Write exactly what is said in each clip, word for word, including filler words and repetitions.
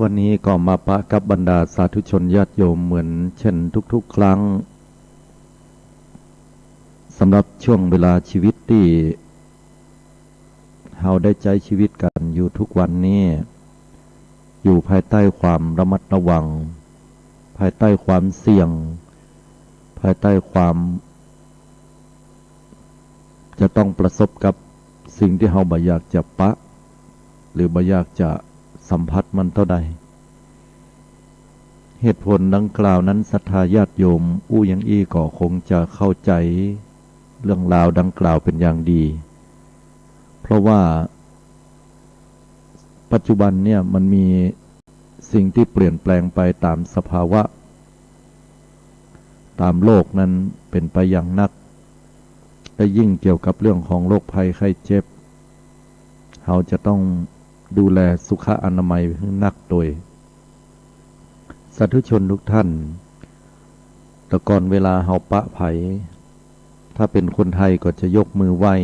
วันนี้ก็มาปะกับบรรดาสาธุชนญาติโยมเหมือนเช่นทุกๆ ครั้ง สำหรับช่วงเวลาชีวิตตี้เฮาได้ใจ๊ชีวิตกั๋นอยู่ทุกวันนี้ อยู่ภายใต้ความระมัดระวัง ภายใต้ความเสี่ยง ภายใต้ความ จะต้องประสบกับสิ่งตี้เฮาบ่อยากจะปะ หรือบ่อยากจะสัมผัสมันเต้าใด เหตุผลดังกล่าวนั้น ศรัทธาญาติโยมอู้อย่างอี้ก็คงจะเข้าใจ๋เรื่องราวดังกล่าวเป๋นอย่างดี เพราะว่า ปัจจุบันเนี่ยมันมีสิ่งตี้เปลี่ยนแปลงไปต๋ามสภาวะ ต๋ามโลกนั้นเป๋นไปอย่างนัก และยิ่งเกี่ยวกับเรื่องของโรคภัยไข้เจ็บ เฮาจะต้องดูแลสุขอนามัยหื้อนักโตย สาธุชนทุกท่าน แต่ก่อนเวลาเฮาปะใผ ถ้าเป๋นคนไทยก็จะยกมือไหว้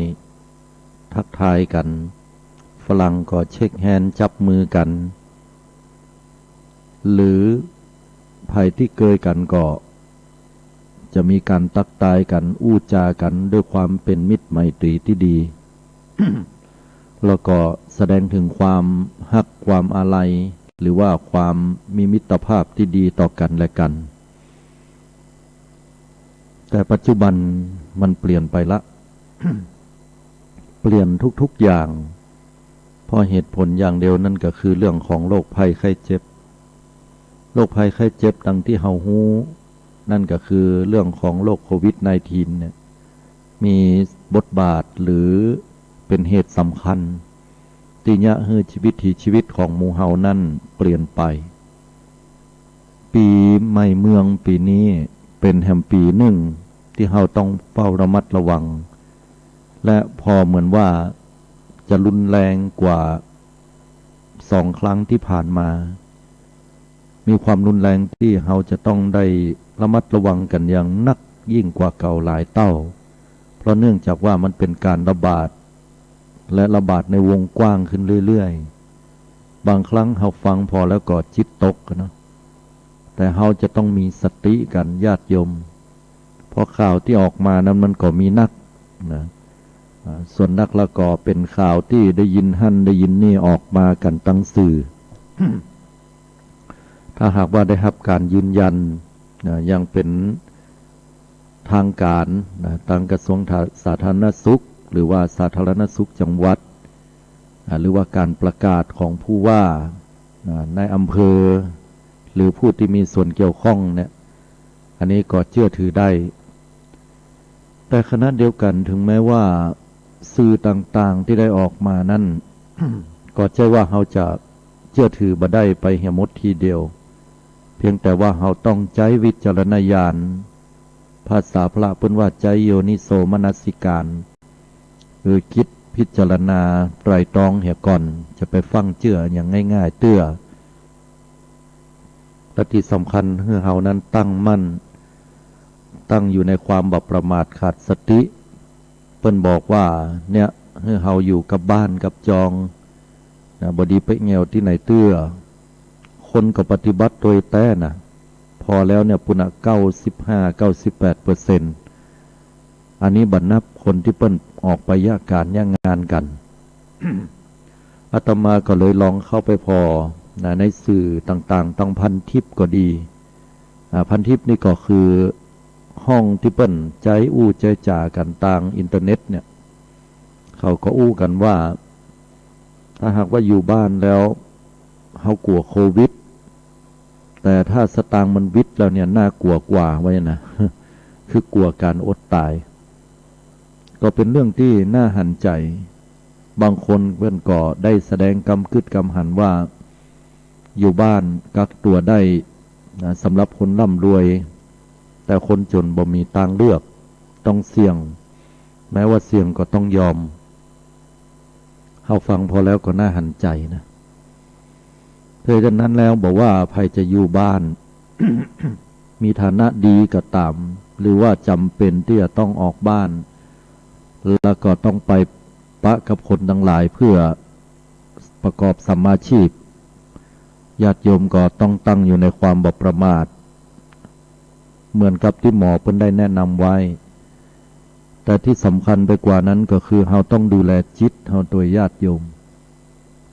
ทักทายกั๋น ฝรั่งก็เช็คแฮนด์จับมือกั๋น หรือใผตี้เกยกั๋นก็จะมีก๋านตักตายกั๋น อู้จากั๋นด้วยความเป๋นมิตรไมตรีตี้ดี แล้วก็แสดงถึงความฮัก ความอาลัย หรือว่าความมีมิตรภาพตี้ดีต่อกั๋นและกั๋น แต่ปัจจุบันมันเปลี่ยนไปละ เปลี่ยนทุกๆ อย่าง เพราะเหตุผลอย่างเดียวนั่นก็คือเรื่องของโรคภัยไข้เจ็บ โรคภัยไข้เจ็บดังตี้เฮาฮู้ นั่นก็คือเรื่องของโรคโควิดสิบเก้า เนี่ย มีบทบาทหรือเป๋นเหตุสำคัญ ตี้เยียะหื้อชีวิต วิถีชีวิตของหมู่เฮานั้นเปลี่ยนไป ปี๋ใหม่เมืองปี๋นี้เป๋นแหมปี๋นึ่งตี้เฮาต้องเฝ้าระมัดระวัง และผ่อเหมือนว่าจะรุนแรงกว่าสองครั้งตี้ผ่านมา มีความรุนแรงตี้เฮาจะต้องได้ระมัดระวังกั๋นอย่างนักยิ่งกว่าเก่าหลายเต้า เพราะเนื่องจากว่ามันเป๋นก๋านระบาด และระบาดในวงกว้างขึ้นเรื่อยๆ บางครั้งเฮาฟังผ่อแล้วก็จิตตกกั๋นเนาะ แต่เฮาจะต้องมีสติกั๋นญาติโยม เพราะข่าวตี้ออกมานั้นมันก็มีนักนะ อ่า ส่วนนักแล้วก็เป๋นข่าวตี้ได้ยินหั้นได้ยินนี่ออกมากั๋นตางสื่อ ถ้าหากว่าได้ฮับก๋านยืนยันนะ อย่างเป๋นทางก๋านนะ ตางกระทรวงสาธารณสุข หรือว่าสาธารณสุขจังหวัด อ่า หรือว่าก๋านประกาศของผู้ว่า อ่า นายอำเภอ หรือผู้ตี้มีส่วนเกี่ยวข้องเนี่ย อันนี้ก็เจื้อถือได้ แต่ขณะเดียวกั๋น ถึงแม้ว่าสื่อต่างๆ ตี้ได้ออกมานั้น ก็ใจ้ว่าเฮาจะเจื้อถือบ่ได้ไปเหียหมดทีเดียว เพียงแต่ว่าเฮาต้องใจ๊วิจารณญาณ ภาษาพระเปิ้นว่าใจ๊โยนิโสมนสิการ คือคิดพิจารณาไตร่ตรองเหียก่อน จะไปฟั่งเจื้ออย่างง่ายๆ เตื้อ และตี้สำคัญหื้อเฮานั้นตั้งมั่น ตั้งอยู่ในความบ่ประมาทขาดสติ เปิ้นบอกว่าเนี่ย หื้อเฮาอยู่กับบ้านกับจองนะ บ่ดีไปแอ่วตี้ไหนเตื้อ คนก็ปฏิบัติโตยแต๊นะ ผ่อแล้วเนี่ยปุ้นนะ เก้าสิบห้า เก้าสิบแปดเปอร์เซ็นต์ อันนี้บ่นับคนตี้เปิ้นออกไปเยียะก๋านเยียะงานกั๋น อาตมาก็เลยลองเข้าไปผ่อนะ ในสื่อต่างๆ ตางพันทิปก็ดี อ่า พันทิปนี่ก็คือห้องตี้เปิ้นใจ๊อู้ใจ๊จ๋ากั๋นตางอินเทอร์เน็ตเนี่ย เขาก็อู้กั๋นว่า ถ้าหากว่าอยู่บ้านแล้ว เฮากั๋วโควิด แต่ถ้าสตางค์มันวิดแล้วเนี่ย น่ากลัวกว่า ว่าอย่างนั้นนะ คือกลัวก๋านอดต๋าย ก็เป๋นเรื่องตี้น่าหันใจ๋ บางคนเปิ้นก็ได้แสดงกำกึ๊ดกำหันว่า อยู่บ้านกักตั๋วได้นะ สำหรับคนร่ำรวย แต่คนจ๋นบ่มีตางเลือก ต้องเสี่ยง แม้ว่าเสี่ยงก็ต้องยอม เฮาฟังผ่อแล้วก็น่าหันใจ๋นะ เพราะฉะนั้นแล้วบ่ว่าใผจะอยู่บ้าน มีฐานะดีก็ต๋าม หรือว่าจ๋ำเป๋นตี้จะต้องออกบ้าน แล้วก็ต้องไปปะกับคนตังหลายเพื่อประกอบสัมมาชีพ ญาติโยมก็ต้องตั้งอยู่ในความบ่ประมาท เหมือนกับตี้หมอเปิ้นได้แนะนำไว้ แต่ตี้สำคัญไปกว่านั้นก็คือเฮาต้องดูแลจิตเฮาตวยญาติโยม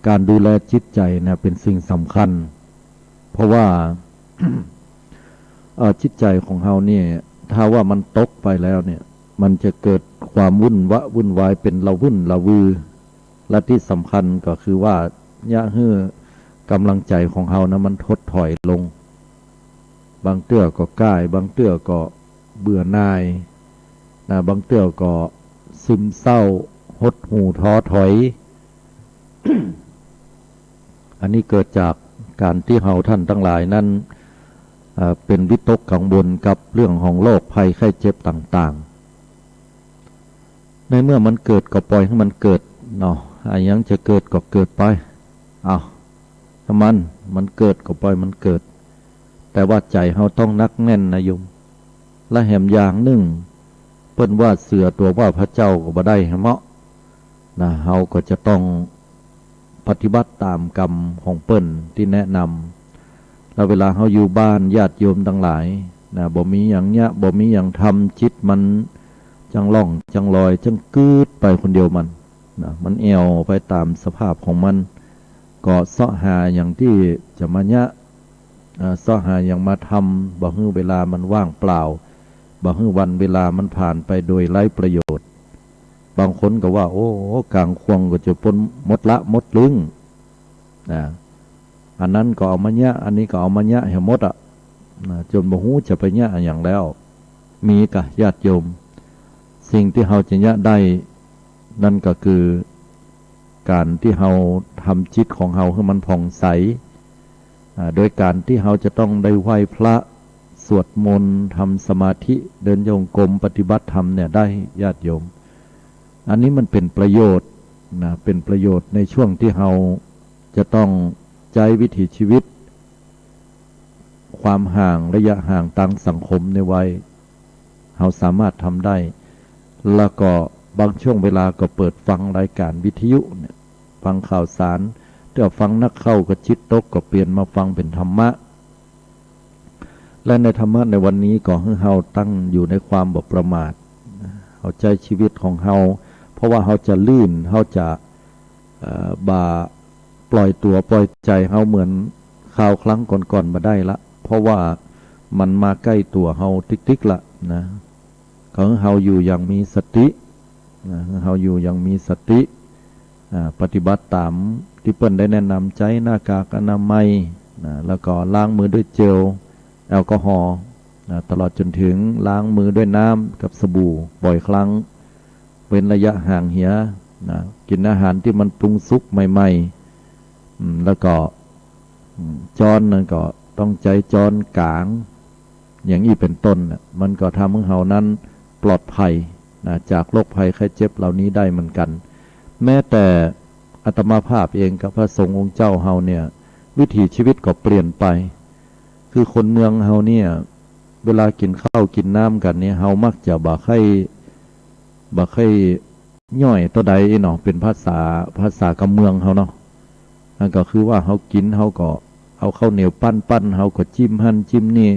ก๋านดูแลจิตใจ๋นะเป๋นสิ่งสำคัญ เพราะว่า เอ่อ จิตใจ๋ของเฮาเนี่ย ถ้าว่ามันตกไปแล้วเนี่ย มันจะเกิดความวุ่นวะวุ่นวาย เป๋นละวุ่นละวือ และตี้สำคัญก็คือว่า เยียะหื้อก๋ำลังใจ๋ของเฮานะมันถดถอยลง บางเตื้อก็ก้าย บางเตื้อก็เบื่อหน่ายนะ บางเตื้อก็ซึมเศร้า หดหู่ท้อถอย อันนี้เกิดจากก๋านตี้เฮาต้านตังหลายนั้น เอ่อ เป๋นวิตกกังวลกับเรื่องของโรคภัยไข้เจ็บต่างๆ ในเมื่อมันเกิดก็ปล่อยหื้อมันเกิดเนาะ อะหยังจะเกิดก็เกิดไป เอา ถ้ามัน มันเกิดก็ปล่อยมันเกิด แต่ว่าใจ๋เฮาต้องหนักแน่นนะโยม และแหมอย่างนึ่ง เปิ้นว่าเสือตั๋วว่าพระเจ้าก็บ่ได้แหมเนาะ นะ เฮาก็จะต้องปฏิบัติต๋ามกำของเปิ้นตี้แนะนำ แล้วเวลาเฮาอยู่บ้านญาติโยมตังหลายนะ บ่มีหยังเยียะ บ่มีหยังทำ จิตมันจั้งล่องจั้งลอย จั้งกื๊ดไปคนเดียวมันนะ มันแอ่วไปต๋ามสภาพของมัน ก็เซาะหาหยังตี้จะมาเยียะ เอ่อ เซาะหาหยังมาทำ บ่หื้อเวลามันว่างเปล่า บ่หื้อวันเวลามันผ่านไปโดยไร้ประโยชน์ บางคนก็ว่า โอ้ ก๋างควงก็จะปนหมดละหมดลึงนะ อันนั้นก็เอามาเยียะ อันนี้ก็เอามาเยียะแหมหมดอะนะ จ๋นบ่ฮู้จะไปเยียะอะหยังแล้ว มีก่ะญาติโยม สิ่งตี้เฮาจะเยียะได้ นั่นก็คือ ก๋านตี้เฮาทำจิตของเฮาหื้อมันผ่องใส อ่า โดยก๋านตี้เฮาจะต้องได้ไหว้พระ สวดมนต์ ทำสมาธิ เดินจงกรม ปฏิบัติธรรมเนี่ยได้ญาติโยม อันนี้มันเป๋นประโยชน์นะ เป๋นประโยชน์ในช่วงตี้เฮาจะต้องใจ๊วิถีชีวิต ความห่าง ระยะห่างตางสังคมเนี่ยไว้ เฮาสามารถทำได้ แล้วก็บางช่วงเวลาก็เปิดฟังรายการวิทยุเนี่ย ฟังข่าวสาร ถ้าฟังนักเข้าก็จิตตก ก็เปลี่ยนมาฟังเป๋นธรรมะ และในธรรมะในวันนี้ก็หื้อเฮาตั้งอยู่ในความบ่ประมาท เฮาใจ๊ชีวิตของเฮา เพราะว่าเฮาจะลื่น เฮาจะ เอ่อ บ่ปล่อยตั๋วปล่อยใจ๋เฮาเหมือนคราวครั้งก่อนๆ บ่ได้ละ เพราะว่ามันมาใก้ตั๋วเฮาติ๊กๆ ละนะ ขอหื้อเฮาอยู่อย่างมีสตินะ หื้อเฮาอยู่อย่างมีสติ อ่า ปฏิบัติต๋ามตี้เปิ้นได้แนะนำ ใจ๊หน้ากากอนามัยนะ แล้วก็ล้างมือด้วยเจลแอลกอฮอล์นะ ตลอดจ๋นถึงล้างมือด้วยน้ำกับสบู่บ่อยครั้ง เว้นระยะห่างเหียนะ กิ๋นอาหารตี้มันปรุงสุกใหม่ๆ อืม แล้วก็ อืม จ๊อนนั้นก็ต้องใจ๊จ๊อนก๋าง อย่างอี้เป๋นต้นน่ะ มันก็ทำหื้อเฮานั้นปลอดภัยนะ จากโรคภัยไข้เจ็บเหล่านี้ได้เหมือนกั๋น แม้แต่อาตมาภาพเองกับพระสงฆ์องค์เจ้าเฮาเนี่ย วิถีชีวิตก็เปลี่ยนไป คือคนเมืองเฮาเนี่ย เวลากิ๋นข้าวกิ๋นน้ำกั๋นเนี่ย เฮามักจะบ่ใค่ บ่ใค่ย่อยเต้าใดเนาะ เป๋นภาษา ภาษากำเมืองเฮาเนาะ นั่นก็คือว่าเฮากิ๋น เฮาก็เอาข้าวเหนียวปั้นๆ เฮาก็จิ้มหั้นจิ้มนี่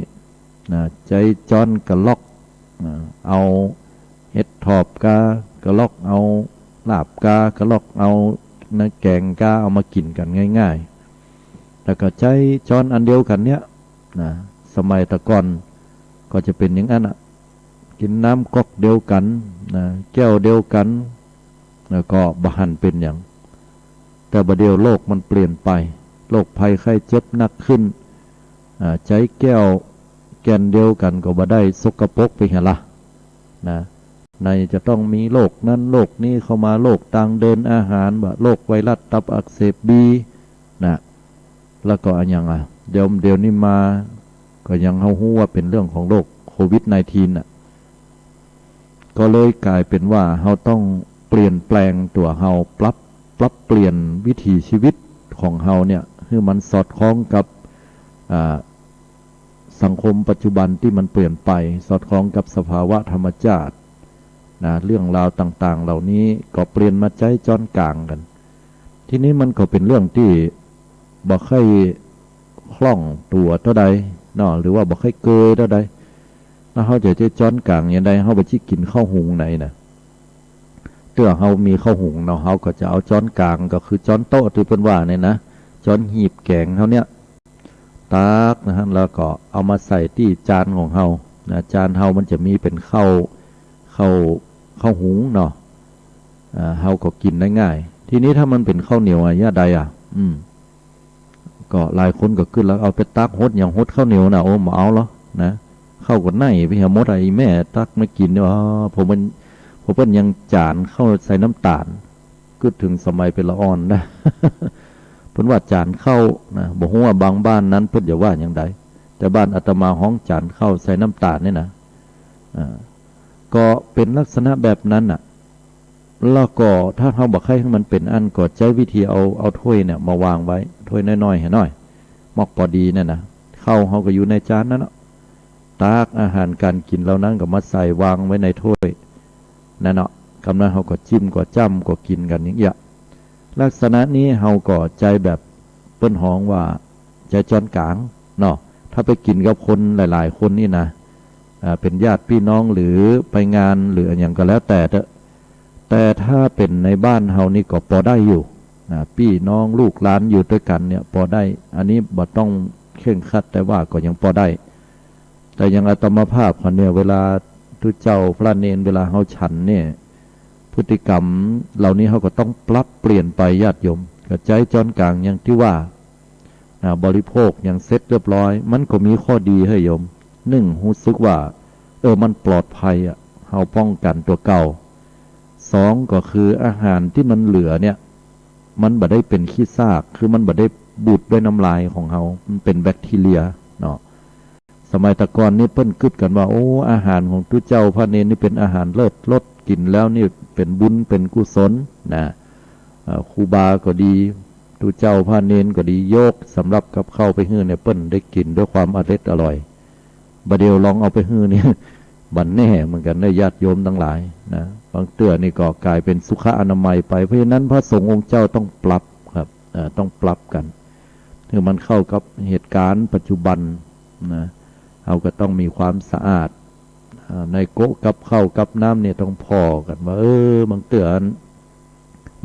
นะ ใจ๊จ๊อนกะลอกนะ เอาเห็ดถอบกากะลอก เอาลาบกากะลอก เอานะ แก๋งกา เอามากิ๋นกั๋นง่ายๆ แล้วก็ใจ๊จ๊อนอันเดียวกั๋นเนี่ยนะ สมัยแต่ก่อนก็จะเป๋นอย่างนั้นอะ กิ๋นน้ำก๊อกเดียวกั๋นนะ แก้วเดียวกั๋น แล้วก็บ่หันเป๋นหยัง แต่บ่าเดี่ยวโลกมันเปลี่ยนไป โรคภัยไข้เจ็บหนักขึ้น อ่า ใจ๊แก้วแก่นเดียวกั๋นก็บ่ได้ สกปรกไปเหียละนะ ไหนจะต้องมีโรคนั้นโรคนี้เข้ามา โรคตางเดินอาหาร บ่าโรคไวรัสตับอักเสบบีนะ แล้วก็อะหยังอะ เดี๋ยว เดี๋ยวนี้มา ก็ยังเฮาฮู้ว่าเป๋นเรื่องของโรคโควิดสิบเก้า น่ะ ก็เลยก๋ายเป๋นว่าเฮาต้องเปลี่ยนแปลงตั๋วเฮา ปรับ ปรับเปลี่ยนวิถีชีวิตของเฮาเนี่ย หื้อมันสอดคล้องกับ อ่า สังคมปัจจุบันตี้มันเปลี่ยนไป สอดคล้องกับสภาวะธรรมชาตินะ เรื่องราวต่างๆ เหล่านี้ก็เปลี่ยนมาใจ๊จ๊อนก๋างกั๋น ทีนี้มันก็เป๋นเรื่องตี้บ่ใค่ คล่องตั๋วเต้าใดเนาะ หรือว่าบ่ใค่เกยเต้าใด แล้วเฮาจะใจ๊จ๊อนก๋างอย่างใด เฮาบ่ใจ้กิ๋นข้าวหุงไหนน่ะ เตื้อเฮามีข้าวหุงเนาะ เฮาก็จะเอาจ๊อนก๋าง ก็คือจ๊อนโต๊ะตี้เปิ้นว่าเนี่ยนะ จ๊อนหีบแก๋งเฮาเนี่ย ตักนะฮะ แล้วก็เอามาใส่ตี้จานของเฮานะ จานเฮามันจะมีเป๋นข้าว ข้าว ข้าวหุงเนาะ อ่า เฮาก็กิ๋นได้ง่าย ทีนี้ถ้ามันเป๋นข้าวเหนียวอะ ยะใดอะ อืม ก็หลายคนก็กึ๊ดแล้ว เอาไปตักหดหยัง หดข้าวเหนียวน่ะ โอ้ บ่เอาหรอกนะ ข้าวก็ไหม้ไปเหียหมดอะ อี่แม่ตักมากิ๋นเนี่ย อ้อ ผมมัน ผมเปิ้นยังจ๋านข้าวใส่น้ำต๋าล กึ๊ดเถิงสมัยเป๋นละอ่อนนะ เปิ้นว่าจ๋านข้าวนะ บ่ฮู้ว่าบางบ้านนั้นเปิ้นจะว่าอย่างใด แต่บ้านอาตมาฮ้องจ๋านข้าวใส่น้ำต๋าลเนี่ยนะ อ่า ก็เป๋นลักษณะแบบนั้นน่ะ แล้วก็ถ้าเฮาบ่ใค่หื้อมันเป๋นอั้น ก็ใจ๊วิธีเอา เอาถ้วยเนี่ยมาวางไว้ ถ้วยน้อยๆ หื้อหน้อย มอกปอดีเนี่ยนะ ข้าวเฮาก็อยู่ในจานนั้นเนาะ ตักอาหารก๋านกิ๋นเหล่านั้นก็มาใส่วางไว้ในถ้วยนั่นเนาะ กำนั้นเฮาก็จิ้มก็จ้ำก็กิ๋นกั๋นอย่างเอี้ย ลักษณะนี้เฮาก็ใจ๊แบบเปิ้นฮ้องว่าใจ๊จ๊อนก๋างเนาะ ถ้าไปกิ๋นกับคนหลายๆ คนนี่นะ อ่า เป๋นญาติปี้น้องหรือไปงานหรืออะหยังก็แล้วแต่เต๊อะ แต่ถ้าเป๋นในบ้านเฮานี่ก็ปอได้อยู่นะ ปี้น้องลูกหลานอยู่ตวยกั๋นเนี่ยปอได้ อันนี้บ่ต้องเคร่งครัด แต่ว่าก็ยังปอได้ แต่อย่างอาตมาภาพเขาเนี่ย เวลาตุ๊เจ้าพระเณร เวลาเฮาฉันเนี่ย พฤติกรรมเหล่านี้เฮาก็ต้องปรับเปลี่ยนไปญาติโยม ก็ใจ๊จ๊อนก๋างอย่างตี้ว่า อ่า บริโภคอย่างเสร็จเรียบร้อย มันก็มีข้อดีเฮ้ยโยม นึ่ง ฮู้สึกว่า เออ มันปลอดภัยอะ เฮาป้องกั๋นตั๋วเก่า สอง ก็คืออาหารตี้มันเหลือเนี่ย มันบ่ได้เป๋นขี้ซาก คือมันบ่ได้บูดด้วยน้ำลายของเฮา มันเป๋นแบคทีเรียเนาะ สมัยแต่ก่อนนี่เปิ้นกึ๊ดกั๋นว่า โอ้ อาหารของตุ๊เจ้าพระเณรนี่เป๋นอาหารเลิศรส กิ๋นแล้วนี่เป๋นบุญเป๋นกุศลนะ เอ่อ ครูบาก็ดี ตุ๊เจ้าพระเณรก็ดี ยกสำรับกับข้าวไปหื้อเนี่ย เปิ้นได้กิ๋นด้วยความอร็ดอร่อย บ่าเดี่ยวลองเอาไปหื้อนี่ บ่แน่เหมือนกั๋นเน่อญาติโยมตังหลายนะ บางเตื้อนี่ก็ก๋ายเป๋นสุขอนามัยไป เพราะฉะนั้นพระสงฆ์องค์เจ้าต้องปรับครับ เอ่อ ต้องปรับกั๋น หื้อมันเข้ากับเหตุก๋ารณ์ปัจจุบันนะ เฮาก็ต้องมีความสะอาด อ่า ในโก๊ะกับข้าวกับน้ำเนี่ยต้องผ่อกั๋นว่า เออ บางเตื้อ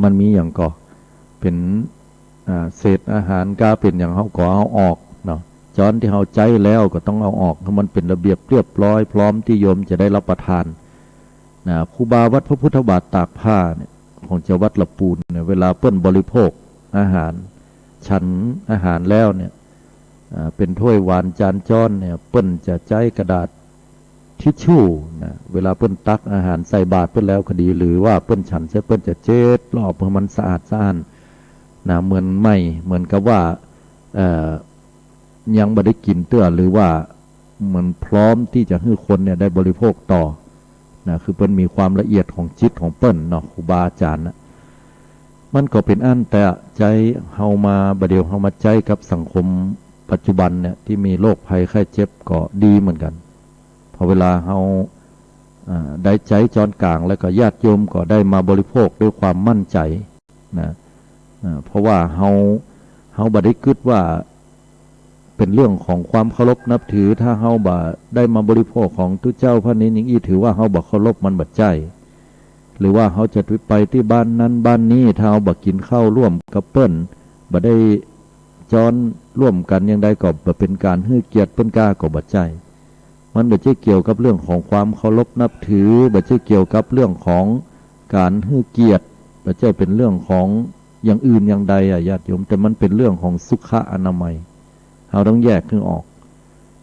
มันมีหยังก่อ เป๋น อ่า เศษอาหารก้าเป๋นหยัง เฮาก็เอาออกเนาะ จ๊อนตี้เฮาใจ๊แล้วก็ต้องเอาออก หื้อมันเป๋นระเบียบเรียบร้อย พร้อมตี้โยมจะได้รับประทานนะ ครูบาวัดพระพุทธบาทตากผ้าเนี่ย ของเจ้าวัดละปูนเนี่ย เวลาเปิ้นบริโภคอาหาร ฉันอาหารแล้วเนี่ย อ่า เป๋นถ้วยหวานจานจ๊อนเนี่ย เปิ้นจะใจ๊กระดาษทิชชู่นะ เวลาเปิ้นตักอาหารใส่บาตรเปิ้นแล้วก็ดี หรือว่าเปิ้นฉันเสร็จเปิ้นจะเช็ดรอบหื้อมันสะอาดสะอ้านนะ เหมือนใหม่ เหมือนกับว่า เอ่อ ยังบ่ได้กิ๋นเตื้อ หรือว่าเหมือนพร้อมตี้จะหื้อคนเนี่ยได้บริโภคต่อนะ คือเปิ้นมีความละเอียดของจิตของเปิ้นเนาะ ครูบาอาจ๋ารย์นะ มันก็เป๋นอั้น แต่ใจ๊เฮามา บ่าเดี่ยวเฮามาใจ๊กับสังคมปัจจุบันเนี่ย ตี้มีโรคภัยไข้เจ็บก็ดีเหมือนกั๋น พอเวลาเฮา อ่า ได้ใจ๊จ๊อนก๋างแล้วก็ญาติโยมก็ได้มาบริโภคด้วยความมั่นใจ๋นะ อ่า เพราะว่าเฮา เฮาบ่ได้กึ๊ดว่าเป๋นเรื่องของความเคารพนับถือ ถ้าเฮาบ่ได้มาบริโภคของตุ๊เจ้าพระเณรอย่างอี้ ถือว่าเฮาบ่เคารพ มันบ่ใจ้ หรือว่าเฮาจะไปตี้บ้านนั้นบ้านนี้ ถ้าเฮาบ่กิ๋นข้าวร่วมกับเปิ้น บ่ได้จ๊อนร่วมกั๋นอย่างใดก็บ่เป๋นก๋านหื้อเกียรติเปิ้นก้า ก็บ่ใจ้ มันบ่ใจ้เกี่ยวกับเรื่องของความเคารพนับถือ บ่ใจ้เกี่ยวกับเรื่องของก๋านหื้อเกียรติ บ่ใจ้เป๋นเรื่องของอย่างอื่นอย่างใดอะญาติโยม แต่มันเป๋นเรื่องของสุขอนามัย เฮาต้องแยกหื้อออก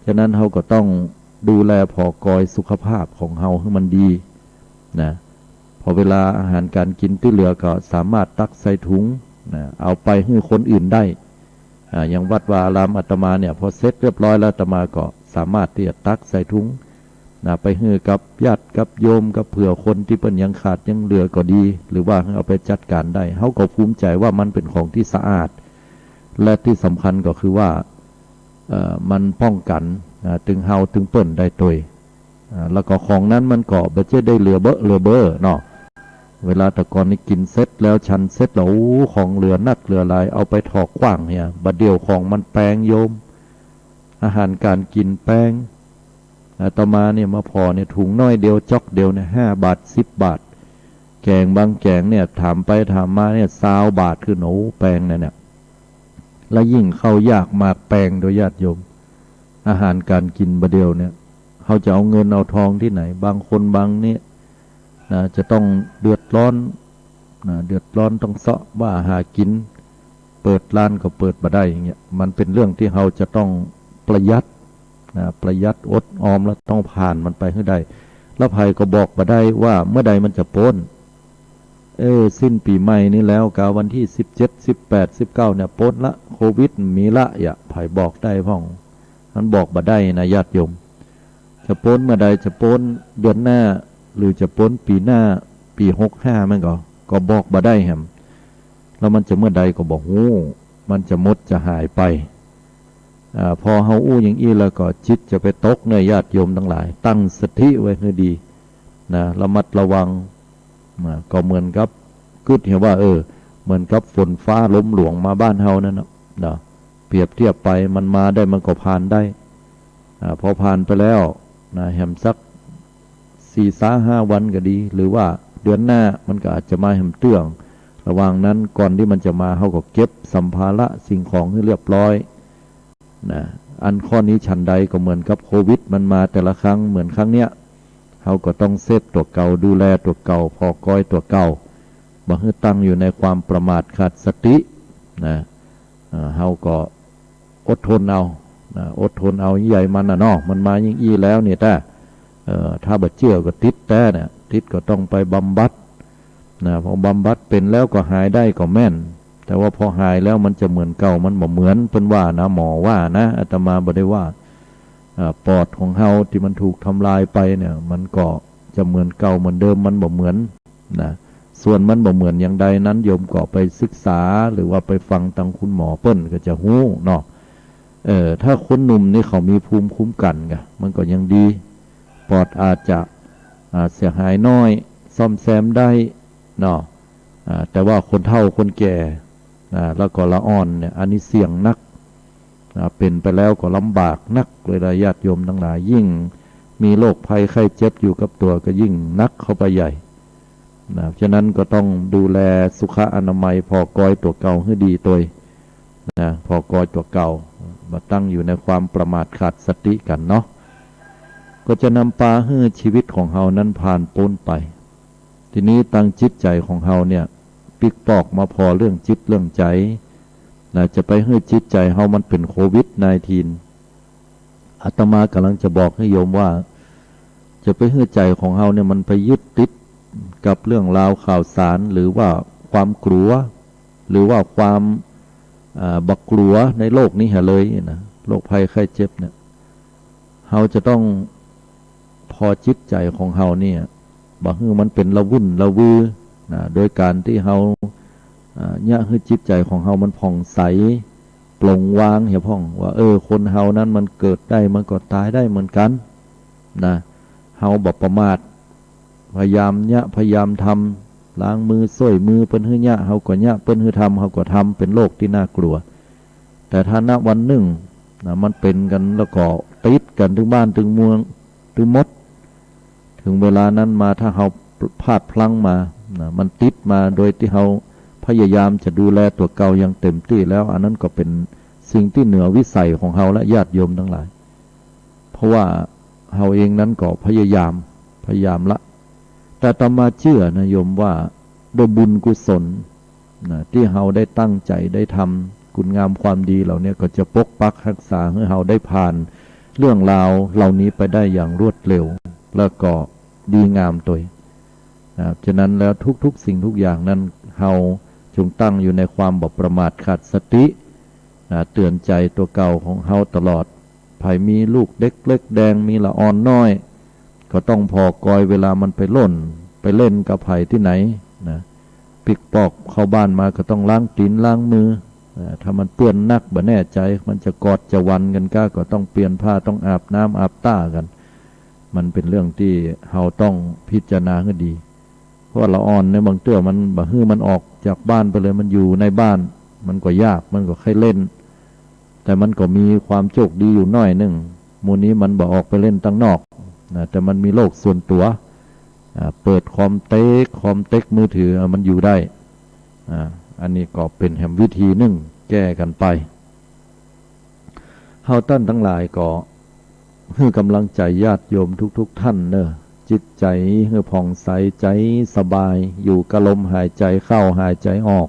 ฉะนั้นเฮาก็ต้องดูแลผ่อกอยสุขภาพของเฮาหื้อมันดีนะ พอเวลาอาหารก๋านกิ๋นตี้เหลือก็สามารถตักใส่ถุงนะ เอาไปหื้อคนอื่นได้ อ่า อย่างวัดวาอารามอาตมาเนี่ย พอเสร็จเรียบร้อยแล้ว อาตมาก็สามารถตี้จะตักใส่ถุงนะ ไปหื้อกับญาติกับโยม กับเผื่อคนตี้เปิ้นยังขาดยังเหลือก็ดี หรือว่าเอาไปจัดก๋านได้ เฮาก็ภูมิใจ๋ว่ามันเป๋นของตี้สะอาด และตี้สำคัญก็คือว่า เอ่อ มันป้องกั๋น อ่า ตึงเฮาตึงเปิ้นได้ตวย อ่า แล้วก็ของนั้นมันก็บ่ใจ้ได้เหลือเบ้อเหลือเบ้อเนาะ เวลาแต่ก่อนนี่กิ๋นเสร็จแล้ว ฉันเสร็จแล้ว โอ้ ของเหลือนักเหลือหลาย เอาไปถอกขว้างเหีย บ่าเดี่ยวของมันแปงโยม อาหารก๋านกิ๋นแป้ง อาตมาเนี่ยมาผ่อเนี่ยถุงน้อยเดียวจ๊อกเดียวเนี่ยห้าบาทสิบบาท แก๋งบางแก๋งเนี่ยถามไปถามมาเนี่ยซาวบาทขึ้น โอ้ แป้งเนี่ยเนี่ย และยิ่งข้าวยากหมากแพงโดยญาติโยม อาหารก๋านกิ๋นบ่าเดี่ยวเนี่ย เฮาจะเอาเงินเอาทองตี้ไหน บางคนบางเนี่ยนะ จะต้องเดือดร้อนนะ เดือดร้อนต้องเซาะว่าหากิ๋น เปิดร้านก็เปิดบ่ได้อย่างเงี้ย มันเป๋นเรื่องตี้เฮาจะต้องประหยัดนะ ประหยัดอดออมแล้วต้องผ่านมันไปหื้อได้ แล้วใผก็บอกบ่ได้ว่าเมื่อใดมันจะป๊น เออ สิ้นปี๋ใหม่นี้แล้วกาวันตี้สิบเจ็ด สิบแปด สิบเก้าเนี่ยป๊นละ โควิดมีละ อย่าใผบอกได้พ่อง มันบอกบ่ได้นะญาติโยม จะป๊นเมื่อใด จะป๊นเดือนหน้า หรือจะป๊นปี๋หน้า ปี๋หกห้ามันก็ ก็บอกบ่ได้แหม แล้วมันจะเมื่อใดก็บ่ฮู้ มันจะหมดจะหายไป อ่า พอเฮาอู้อย่างอี้แล้วก็จิตจะไปตกเน่อญาติโยมตังหลาย ตั้งสติไว้หื้อดีนะ ระมัดระวังนะ ก็เหมือนกับ กึ๊ดเหียว่า เออ เหมือนกับฝนฟ้าลมหลวงมาบ้านเฮานั่นน่ะนะ เปรียบเทียบไป มันมาได้มันก็ผ่านได้ อ่า พอผ่านไปแล้วนะ แหมสักสี่ซาห้าวันก็ดี หรือว่าเดือนหน้ามันก็อาจจะมาแหมเตื้อง ระหว่างนั้นก่อนตี้มันจะมา เฮาก็เก็บสัมภาระสิ่งของหื้อเรียบร้อย นะ อันข้อนี้ฉันใดก็เหมือนกับโควิดมันมาแต่ละครั้ง เหมือนครั้งเนี้ย เฮาก็ต้องเซฟตั๋วเก่า ดูแลตั๋วเก่า ผ่อกอยตั๋วเก่า บ่หื้อตั้งอยู่ในความประมาทขาดสตินะ อ่า เฮาก็อดทนเอานะ อดทนเอา ใหญ่มันน่ะเนาะ มันมาอย่างอี้แล้วเนี่ย ถ้า เอ่อ ถ้าบ่เจื้อก็ติดแต๊เนี่ย ติดก็ต้องไปบำบัด นะ พอบำบัดเป๋นแล้วก็หายได้ก็แม่น แต่ว่าพอหายแล้วมันจะเหมือนเก่า มันบ่เหมือน เปิ้นว่านะ หมอว่านะ อาตมาบ่ได้ว่า อ่า ปอดของเฮาตี้มันถูกทำลายไปเนี่ย มันก็จะเหมือนเก่าเหมือนเดิม มันบ่เหมือนนะ ส่วนมันบ่เหมือนอย่างใดนั้น โยมก็ไปศึกษา หรือว่าไปฟังตังคุณหมอเปิ้นก็จะฮู้เนาะ เออ ถ้าคนหนุ่มนี่เขามีภูมิคุ้มกันไง มันก็ยังดี ปอดอาจจะ อ่า เสียหายน้อย ซ่อมแซมได้เนาะ อ่า แต่ว่าคนเฒ่าคนแก่ อ่า แล้วก็ละอ่อนเนี่ย อันนี้เสี่ยงนัก อ่า เป๋นไปแล้วก็ลำบากนักเลยนะญาติโยมตังหลาย ยิ่งมีโรคภัยไข้เจ็บอยู่กับตั๋วก็ยิ่งนักเข้าไปใหญ่ นะ ฉะนั้นก็ต้องดูแลสุขอนามัย ผ่อกอยตั๋วเก่าหื้อดีตวย นะ ผ่อกอยตั๋วเก่า บ่ตั้งอยู่ในความประมาทขาดสติกั๋นเนาะ ก็จะนำปาหื้อชีวิตของเฮานั้นผ่านป๊นไป ทีนี้ตังจิตใจ๋ของเฮาเนี่ย ปิ๊กปอกมาผ่อเรื่องจิตเรื่องใจ๋ นะ จะไปหื้อจิตใจ๋เฮามันเป๋นโควิดไนน์ทีน อาตมาก่ำลังจะบอกหื้อโยมว่า จะไปหื้อใจ๋ของเฮาเนี่ยมันไปยึดติดกับเรื่องราวข่าวสาร หรือว่าความกลัว หรือว่าความ อ่า บ่กลัวในโลกนี้เหียเลยนะ โรคภัยไข้เจ็บเนี่ย เฮาจะต้องผ่อจิตใจ๋ของเฮาเนี่ย บ่หื้อมันเป๋นละวุ่นละวือนะ โดยก๋านตี้เฮา อ่า เยียะหื้อจิตใจ๋ของเฮามันผ่องใส ปลงวางเหียพ่อง ว่า เออ คนเฮานั้นมันเกิดได้ มันก็ต๋ายได้เหมือนกั๋นนะ เฮาบ่ประมาท พยายามเยียะ พยายามทำ ล้างมือ ซ่วยมือเปิ้นหื้อเยียะ เฮาก็เยียะ เปิ้นหื้อทำ เฮาก็ทำ เป๋นโรคตี้น่ากลัว แต่ถ้า ณ วันนึ่งนะ มันเป๋นกั๋นแล้วก็ติดกั๋นตึงบ้านตึงเมืองตึงหมด เถิงเวลานั้นมา ถ้าเฮาพลาดพลั้งมานะ มันติดมาโดยตี้เฮาพยายามจะดูแลตั๋วเก่าอย่างเต็มตี้แล้ว อันนั้นก็เป๋นสิ่งตี้เหนือวิสัยของเฮาและญาติโยมตังหลาย เพราะว่าเฮาเองนั้นก็พยายาม พยายามละ แต่อาตมาเจื้อนะโยมว่า ด้วยบุญกุศลนะ ตี้เฮาได้ตั้งใจ๋ได้ทำคุณงามความดีเหล่านี้ ก็จะปกปักฮักษาหื้อเฮาได้ผ่านเรื่องราวเหล่านี้ไปได้อย่างรวดเร็ว แล้วก็ดีงามตวยนะ ฉะนั้นแล้วทุกๆสิ่งทุกอย่างนั้น เฮาจงตั้งอยู่ในความบ่ประมาทขาดสตินะ เตื๋อนใจ๋ตั๋วเก่าของเฮาตลอด ใผมีลูกเด็กเล็กแดง มีละอ่อนน้อย ก็ต้องผ่อกอยเวลามันไปล่น ไปเล่นกับใผตี้ไหนนะ ปิ๊กปอกเข้าบ้านมาก็ต้องล้างตี๋นล้างมือ อ่า ถ้ามันเปื้อนนักบ่แน่ใจ๋ มันจะกอดจะหวันกั๋นก้า ก็ต้องเปลี่ยนผ้า ต้องอาบน้ำอาบต้ากั๋น มันเป๋นเรื่องตี้เฮาต้องพิจารณาหื้อดี เพราะว่าละอ่อนเนี่ยบางเตื้อมันบ่หื้อมันออกจากบ้านไปเลย มันอยู่ในบ้าน มันก็ยาก มันก็ใค่เล่น แต่มันก็มีความโจคดีอยู่หน้อยนึ่ง หมู่นี้มันบ่ออกไปเล่นตังนอกนะ แต่มันมีโลกส่วนตั๋ว อ่า เปิดคอมเต๊ก คอมเต๊กมือถือ อ่า มันอยู่ได้ อ่า อันนี้ก็เป๋นแหมวิธีนึ่งแก้กั๋นไป เฮาต้านตังหลายก็หื้อก๋ำลังใจ๋ญาติโยมทุกๆ ต้านเน่อ จิตใจ๋หื้อผ่องใส ใจ๋สบาย อยู่กับลมหายใจ๋เข้าหายใจ๋ออก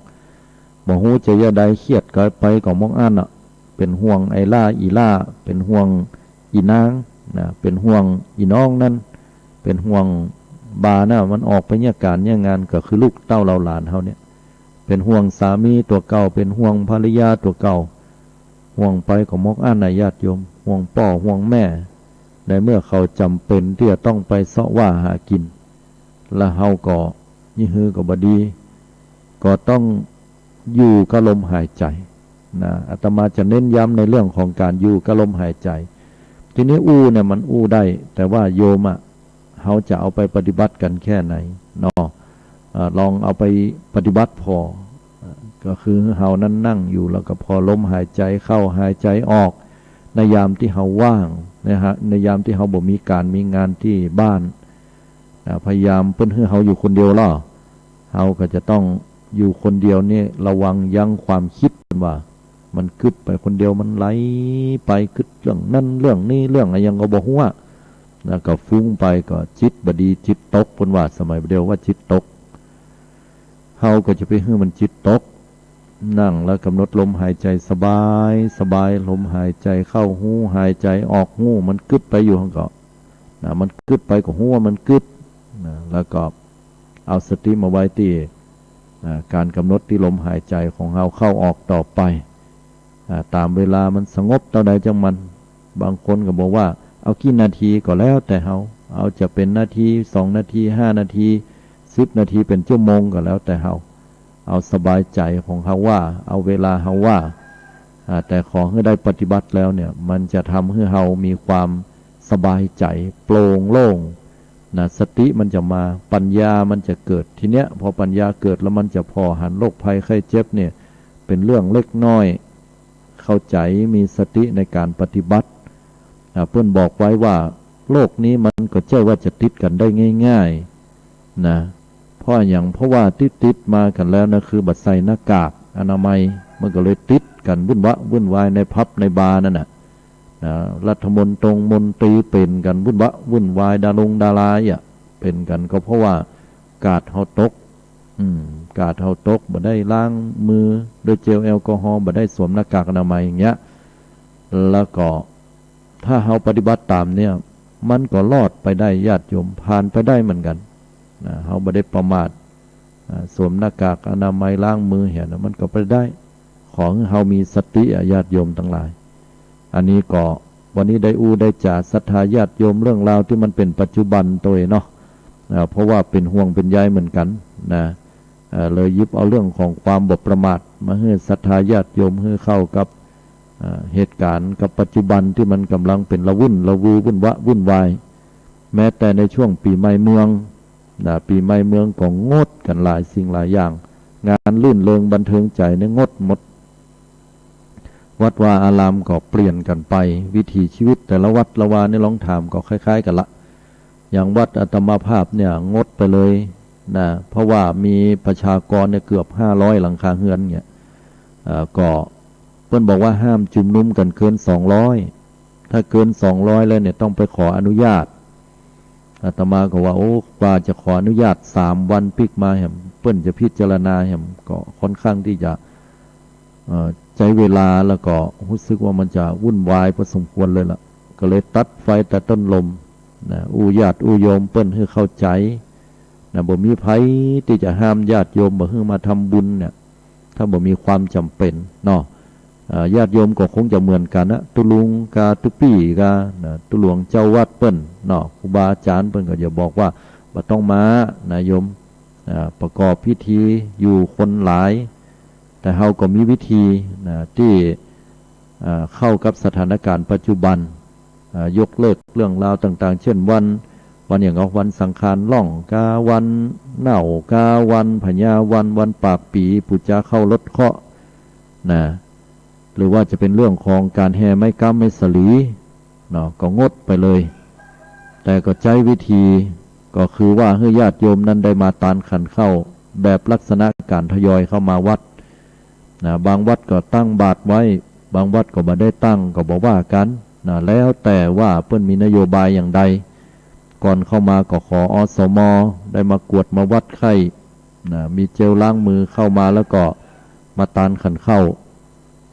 บ่ฮู้จะเยียะใด เคียดกายไปก็มองอั้นน่ะ เป๋นห่วงไอ้หล้าอี่หล้า เป๋นห่วงอี่นางนะ เป๋นห่วงอี่น้องนั้น เป๋นห่วงบ่านะ มันออกไปเยียะก๋านเยียะงาน ก็คือลูกเต้าเหล่าหลานเฮาเนี่ย เป๋นห่วงสามีตั๋วเก่า เป๋นห่วงภรรยาตั๋วเก่า ห่วงไปก็มองอั้นน่ะญาติโยม ห่วงป้อห่วงแม่ ในเมื่อเขาจ๋ำเป๋นตี้จะต้องไปเซาะว่าหากิ๋น แล้วเฮาก็ยี่หื้อก็บ่ดี ก็ต้องอยู่กับลมหายใจ๋นะ อาตมาจะเน้นย้ำในเรื่องของก๋านอยู่กับลมหายใจ๋ ทีนี้อู้เนี่ยมันอู้ได้ แต่ว่าโยมอะ เฮาจะเอาไปปฏิบัติกั๋นแค่ไหนเนาะ เอ่อ ลองเอาไปปฏิบัติผ่อ เอ่อ ก็คือเฮานั้นนั่งอยู่ แล้วก็ผ่อลมหายใจ๋เข้าหายใจ๋ออก ในยามตี้เฮาว่างนะฮะ ในยามตี้เฮาบ่มีก๋านมีงานตี้บ้าน อ่า พยายามเปิ้นหื้อเฮาอยู่คนเดียวลอ เฮาก็จะต้องอยู่คนเดียวนี่ ระวังยั้งความกึ๊ด เปิ้นว่า มันกึ๊ดไปคนเดียว มันไหลไปกึ๊ดเรื่องนั้นเรื่องนี้ เรื่องอะหยังก็บ่ฮู้อะ แล้วก็ฟุ้งไป ก็จิตบ่ดี จิตตก เปิ้นว่าสมัยบ่าเดี่ยวว่าจิตตก เฮาก็จะไปหื้อมันจิตตก นั่งแล้วก๋ำหนดลมหายใจ๋สบาย สบาย ลมหายใจ๋เข้าฮู้ หายใจ๋ออกฮู้ มันกึ๊ดไปอยู่หั้นก็ นะ มันกึ๊ดไปก็ฮู้ว่ามันกึ๊ด นะ แล้วก็เอาสติมาไว้ตี้ อ่า ก๋านก๋ำหนดตี้ลมหายใจ๋ของเฮาเข้าออกต่อไป อ่า ตามเวลามันสงบเต้าใดจังมัน บางคนก็บอกว่าเอากี่นาทีก็แล้วแต่เฮา เอาจะเป๋นนาที สองนาที ห้านาที สิบนาที เป๋นชั่วโมงก็แล้วแต่เฮา เอาสบายใจ๋ของเฮาว่า เอาเวลาเฮาว่า อ่า แต่ขอหื้อได้ปฏิบัติแล้วเนี่ย มันจะทำหื้อเฮามีความสบายใจ๋ โปร่งโล่ง นะ สติมันจะมา ปัญญามันจะเกิด ทีเนี้ย พอปัญญาเกิดแล้วมันจะผ่อหันโรคภัยไข้เจ็บเนี่ย เป๋นเรื่องเล็กน้อย เข้าใจ๋ มีสติในก๋านปฏิบัติ อ่า เปิ้นบอกไว้ว่า โรคนี้มันก็ใจ้ว่าจะติดกั๋นได้ง่ายๆ นะ เพราะอะหยัง เพราะว่าติดๆ มากั๋นแล้วนะ คือบ่ใส่หน้ากากอนามัย มันก็เลยติดกั๋นวุ่นวะวุ่นวายในผับในบาร์นั่นน่ะ นะ รัฐมนตรงมนตรีเป๋นกั๋นวุ่นวะวุ่นวาย ดารงดาราอะ เป๋นกั๋นก็เพราะว่ากาดเฮาตก อืม กาดเฮาตก บ่ได้ล้างมือด้วยเจลแอลกอฮอล์ บ่ได้สวมหน้ากากอนามัยอย่างเงี้ย แล้วก็ถ้าเฮาปฏิบัติต๋ามเนี่ย มันก็รอดไปได้ ญาติโยม ผ่านไปได้เหมือนกั๋น นะ เฮาบ่ได้ประมาท อ่า สวมหน้ากากอนามัย ล้างมือเหียนะ มันก็ไปได้ ขอหื้อเฮามีสติอะ ญาติโยมตังหลาย อันนี้ก็วันนี้ได้อู้ได้จ๋าศรัทธาญาติโยมเรื่องราวตี้มันเป๋นปัจจุบันตวยเนาะ อ่า เพราะว่าเป๋นห่วงเป๋นใยเหมือนกั๋นนะ อ่า เลยหยิบเอาเรื่องของความบ่ประมาทมาหื้อศรัทธาญาติโยมหื้อเข้ากับ อ่า เหตุก๋ารณ์กับปัจจุบันตี้มันก่ำลังเป๋นระวุ่นระวือวุ่นวะวุ่นวาย แม้แต่ในช่วงปี๋ใหม่เมือง นะ ปี๋ใหม่เมืองก็งดกั๋นหลายสิ่งหลายอย่าง งานรื่นเริงบันเทิงใจ๋เนี่ยงดหมด วัดวาอารามก็เปลี่ยนกั๋นไป วิถีชีวิตแต่ละวัดละวาเนี่ยลองถามก็คล้ายๆ กั๋นละ อย่างวัดอาตมาภาพเนี่ยงดไปเลยนะ เพราะว่ามีประชากรเนี่ยเกือบห้าร้อยหลังคาเฮือนเนี่ย เอ่อ ก็เปิ้นบอกว่าห้ามจุมนุมกั๋นเกินสองร้อย ถ้าเกินสองร้อยแล้วเนี่ยต้องไปขออนุญาต อาตมาก็ว่า โอ้ กว่าจะขออนุญาตสามวันปิ๊กมาแหม เปิ้นจะพิจารณาแหม ก็ค่อนข้างตี้จะ เอ่อ ใจ๊เวลา แล้วก็ฮู้สึกว่ามันจะวุ่นวายพอสมควรเลยล่ะ ก็เลยตัดไฟแต่ต้นลมนะ อู้ญาติอู้โยมเปิ้นหื้อเข้าใจ๋นะ บ่มีใผตี้จะห้ามญาติโยมบ่หื้อมาทำบุญเนี่ย ถ้าบ่มีความจ๋ำเป๋นเนาะ อ่า ญาติโยมก็คงจะเหมือนกั๋นนะ ตุ๊ลุงกาตุ๊ปี้กานะ ตุ๊หลวงเจ้าวัดเปิ้นเนาะ ครูบาอาจ๋ารย์เปิ้นก็จะบอกว่าบ่ต้องมานะโยม อ่า ประกอบพิธีอยู่คนหลาย แต่เฮาก็มีวิธีนะ ตี้ อ่า เข้ากับสถานก๋ารณ์ปัจจุบัน อ่า ยกเลิกเรื่องราวต่างๆ เจ้นวัน วันหยังก็วันสังขารล่องกา วันเน่ากา วันพญาวัน วันปากปี๋ ปู๋จาเข้ารถเคราะห์นะ หรือว่าจะเป๋นเรื่องของก๋านแห่ไม้ก๊ำไม้สะหลีเนาะ ก็งดไปเลย แต่ก็ใจ๊วิธี ก็คือว่าหื้อญาติโยมนั้นได้มาตานขันเข้าแบบลักษณะก๋านทยอยเข้ามาวัดนะ บางวัดก็ตั้งบาตรไว้ บางวัดก็บ่ได้ตั้ง ก็บ่ว่ากั๋นนะ แล้วแต่ว่าเปิ้นมีนโยบายอย่างใด ก่อนเข้ามาก็ขอ อสม ได้มากวดมาวัดไข้นะ มีเจลล้างมือ เข้ามาแล้วก็มาตานขันเข้า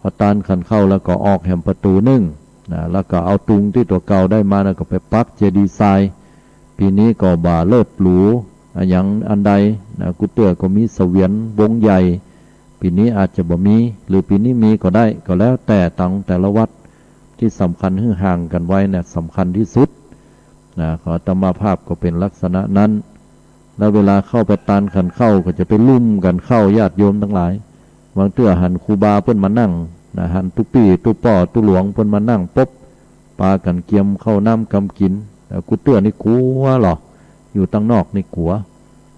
พอตานขันเข้าแล้วก็ออกแหมประตู๋นึ่งนะ แล้วก็เอาตุงตี้ตั๋วเก่าได้มานะ ก็ไปปักเจดีย์ทราย ปี๋นี้ก็บ่าเลิศหรูอะหยังอันใดนะ กู้เตื้อก็มีเสวียนวงใหญ่ ปี๋นี้อาจจะบ่มี หรือปี๋นี้มีก็ได้ ก็แล้วแต่ตางแต่ละวัด ตี้สำคัญหื้อห่างกั๋นไว้นะ สำคัญตี้สุดนะ ของอาตมาภาพก็เป๋นลักษณะนั้น แล้วเวลาเข้าไปตานขันเข้าก็จะไปลุ่มกั๋นเข้า ญาติโยมตังหลาย บางเตื้อหันครูบาเปิ้นมานั่งนะ หันตุ๊ปี้ตุ๊ป้อตุ๊หลวงเปิ้นมานั่งปุ๊บ ปากั๋นเกียมข้าวน้ำกำกิ๋น กู้เตื้อนี่กั๋วลอ อยู่ตังนอกนี่กั๋ว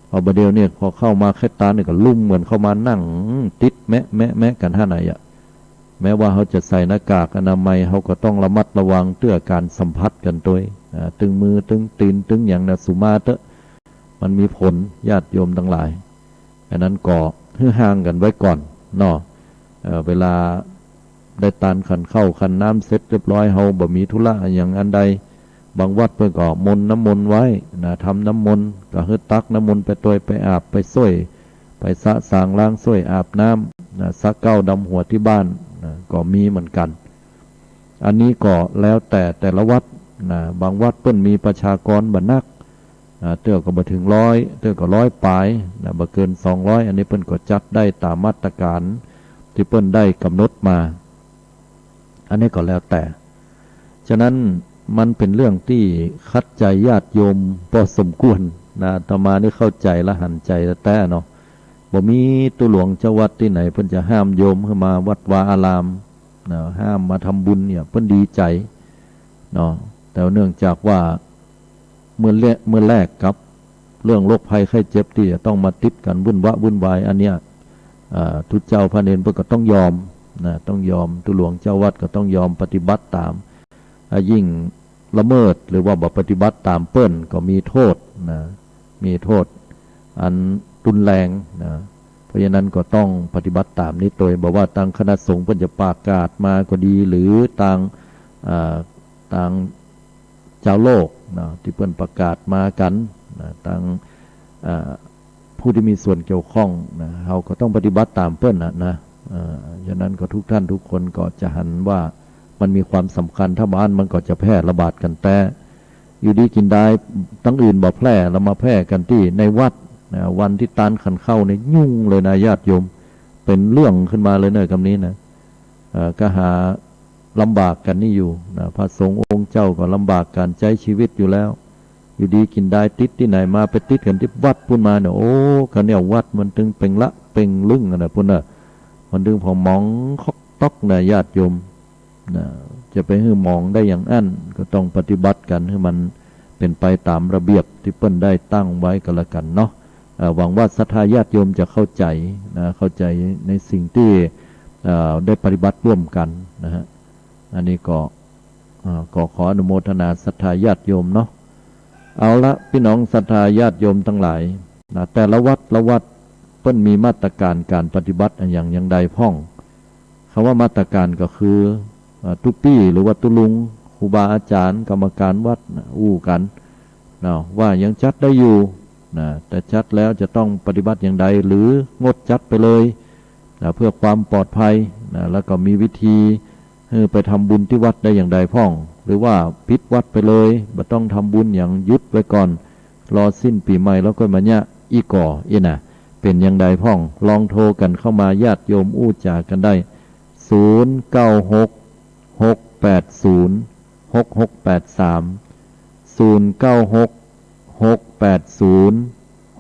พอบ่าเดี่ยวนี้พอเข้ามาใค่ตานนี่ก็ลุ่มกั๋นเข้ามานั่ง ติดแมะแมะแมะกั๋นหั้นน่ะ แม้ว่าเฮาจะใส่หน้ากากอนามัย เฮาก็ต้องระมัดระวังเตื้อก๋านสัมผัสกั๋นตวยนะ ตึงมือตึงตี๋นตึงหยังนะ สุมาเต๊อะ มันมีผล ญาติโยมตังหลาย อันนั้นก็หื้อห่างกั๋นไว้ก่อนเนาะ เอ่อ เวลาได้ตานขันข้าวขันน้ำเสร็จเรียบร้อย เฮาบ่มีธุระอะหยังอันใด บางวัดเปิ้นก็มนต์น้ำมนต์ไว้นะ ทำน้ำมนต์ ก็หื้อตักน้ำมนต์ไปตวย ไปอาบ ไปซ่วย ไปสะสางล้างซ่วย อาบน้ำนะ สระเก๊าดำหัวตี้บ้านนะ ก็มีเหมือนกั๋น อันนี้ก็แล้วแต่แต่ละวัดนะ บางวัดเปิ้นมีประชากรบ่นักนะ เตื้อก็บ่เถิงร้อย เตื้อก็ร้อยป๋ายนะ บ่เกินสองร้อย อันนี้เปิ้นก็จัดได้ต๋ามมาตรก๋านตี้เปิ้นได้ก๋ำหนดมา อันนี้ก็แล้วแต่ ฉะนั้นมันเป๋นเรื่องตี้ขัดใจ๋ญาติโยมพอสมควรนะ อาตมานี่เข้าใจ๋และหันใจ๋แต๊ๆ เนาะ บ่มีตุ๊หลวงเจ้าวัดตี้ไหนเปิ้นจะห้ามโยมหื้อมาวัดวาอารามนะ ห้ามมาทำบุญเนี่ย เปิ้นดีใจ๋เนาะ แต่เนื่องจากว่าเมื่อแล เมื่อแลกกับเรื่องโรคภัยไข้เจ็บตี้จะต้องมาติดกั๋นวุ่นวะวุ่นวาย อันเนี้ย อ่า ตุ๊เจ้าพระเณรเปิ้นก็ต้องยอมนะ ต้องยอม ตุ๊หลวงเจ้าวัดก็ต้องยอมปฏิบัติต๋าม อ่า ยิ่งละเมิดหรือว่าบ่ปฏิบัติต๋ามเปิ้นก็มีโทษนะ มีโทษอันรุนแรงนะ เพราะฉะนั้นก็ต้องปฏิบัติต๋ามนี้ตวย บ่ว่าตางคณะสงฆ์เปิ้นจะประกาศมาก็ดี หรือตาง อ่า ตางจาวโลกนะ ตี้เปิ้นประกาศมากั๋นนะ ตาง อ่า ผู้ตี้มีส่วนเกี่ยวข้องนะ เฮาก็ต้องปฏิบัติต๋ามเปิ้นน่ะนะ เอ่อ ฉะนั้นก็ทุกท่านทุกคนก็จะหันว่ามันมีความสำคัญ ถ้าบ่อั้นมันก็จะแพร่ระบาดกั๋นแต๊ อยู่ดีกิ๋นดายตังอื่นบ่แพร่ แล้วมาแพร่กั๋นตี้ในวัดนะ วันตี้ตานขันเข้านี่ยุ่งเลยนะญาติโยม เป๋นเรื่องขึ้นมาเลยเน่อ กำนี้นะ เอ่อ ก็หาลำบากกั๋นนี่อยู่นะ พระสงฆ์องค์เจ้าก็ลำบากก๋านใจ๊ชีวิตอยู่แล้ว อยู่ดีกิ๋นดายติดตี้ไหนมา ไปติดกั๋นตี้วัดปู๊นมาเนี่ย โอ้ กาเนี่ยวัดมันตึงเป่งละเป่งลึ่งอะนะปู๊นน่ะ มันตึงผ่องหมองคอกต๊อกนะญาติโยมนะ จะไปหื้อหมองได้อย่างอั้น ก็ต้องปฏิบัติกั๋นหื้อมันเป๋นไปต๋ามระเบียบตี้เปิ้นได้ตั้งไว้ก็แล้วกั๋นเนาะ เอ่อ หวังว่าศรัทธาญาติโยมจะเข้าใจ๋นะ เข้าใจ๋ในสิ่งตี้ เอ่อ ได้ปฏิบัติร่วมกั๋นนะฮะ อันนี้ก็ อ่า ก็ขออนุโมทนาศรัทธาญาติโยมเนาะ เอาละ ปี้น้องศรัทธาญาติโยมตังหลายนะ แต่ละวัดละวัดเปิ้นมีมาตรก๋านก๋านปฏิบัติอะหยังอย่างใดพ่อง กำว่ามาตรก๋านก็คือ อ่า ตุ๊ปี้หรือว่าตุ๊ลุง ครูบาอาจ๋ารย์ กรรมก๋านวัดนะ อู้กั๋นเนาะ ว่ายังจัดได้อยู่นะ แต่จัดแล้วจะต้องปฏิบัติอย่างใด หรืองดจัดไปเลยนะ เพื่อความปลอดภัยนะ แล้วก็มีวิธี หื้อไปทำบุญตี้วัดได้อย่างใดพ่อง หรือว่าปิดวัดไปเลย บ่ต้องทำบุญหยัง หยุดไว้ก่อน รอสิ้นปี๋ใหม่แล้วก้อยมาเยียะอี้ก่อ อี้นะ เป๋นอย่างใดพ่อง ลองโทรกั๋นเข้ามา ญาติโยมอู้จ๋ากั๋นได้ ศูนย์ เก้า หก หก แปด ศูนย์ หก หก แปด สาม ศูนย์ เก้า หก หก แปด ศูนย์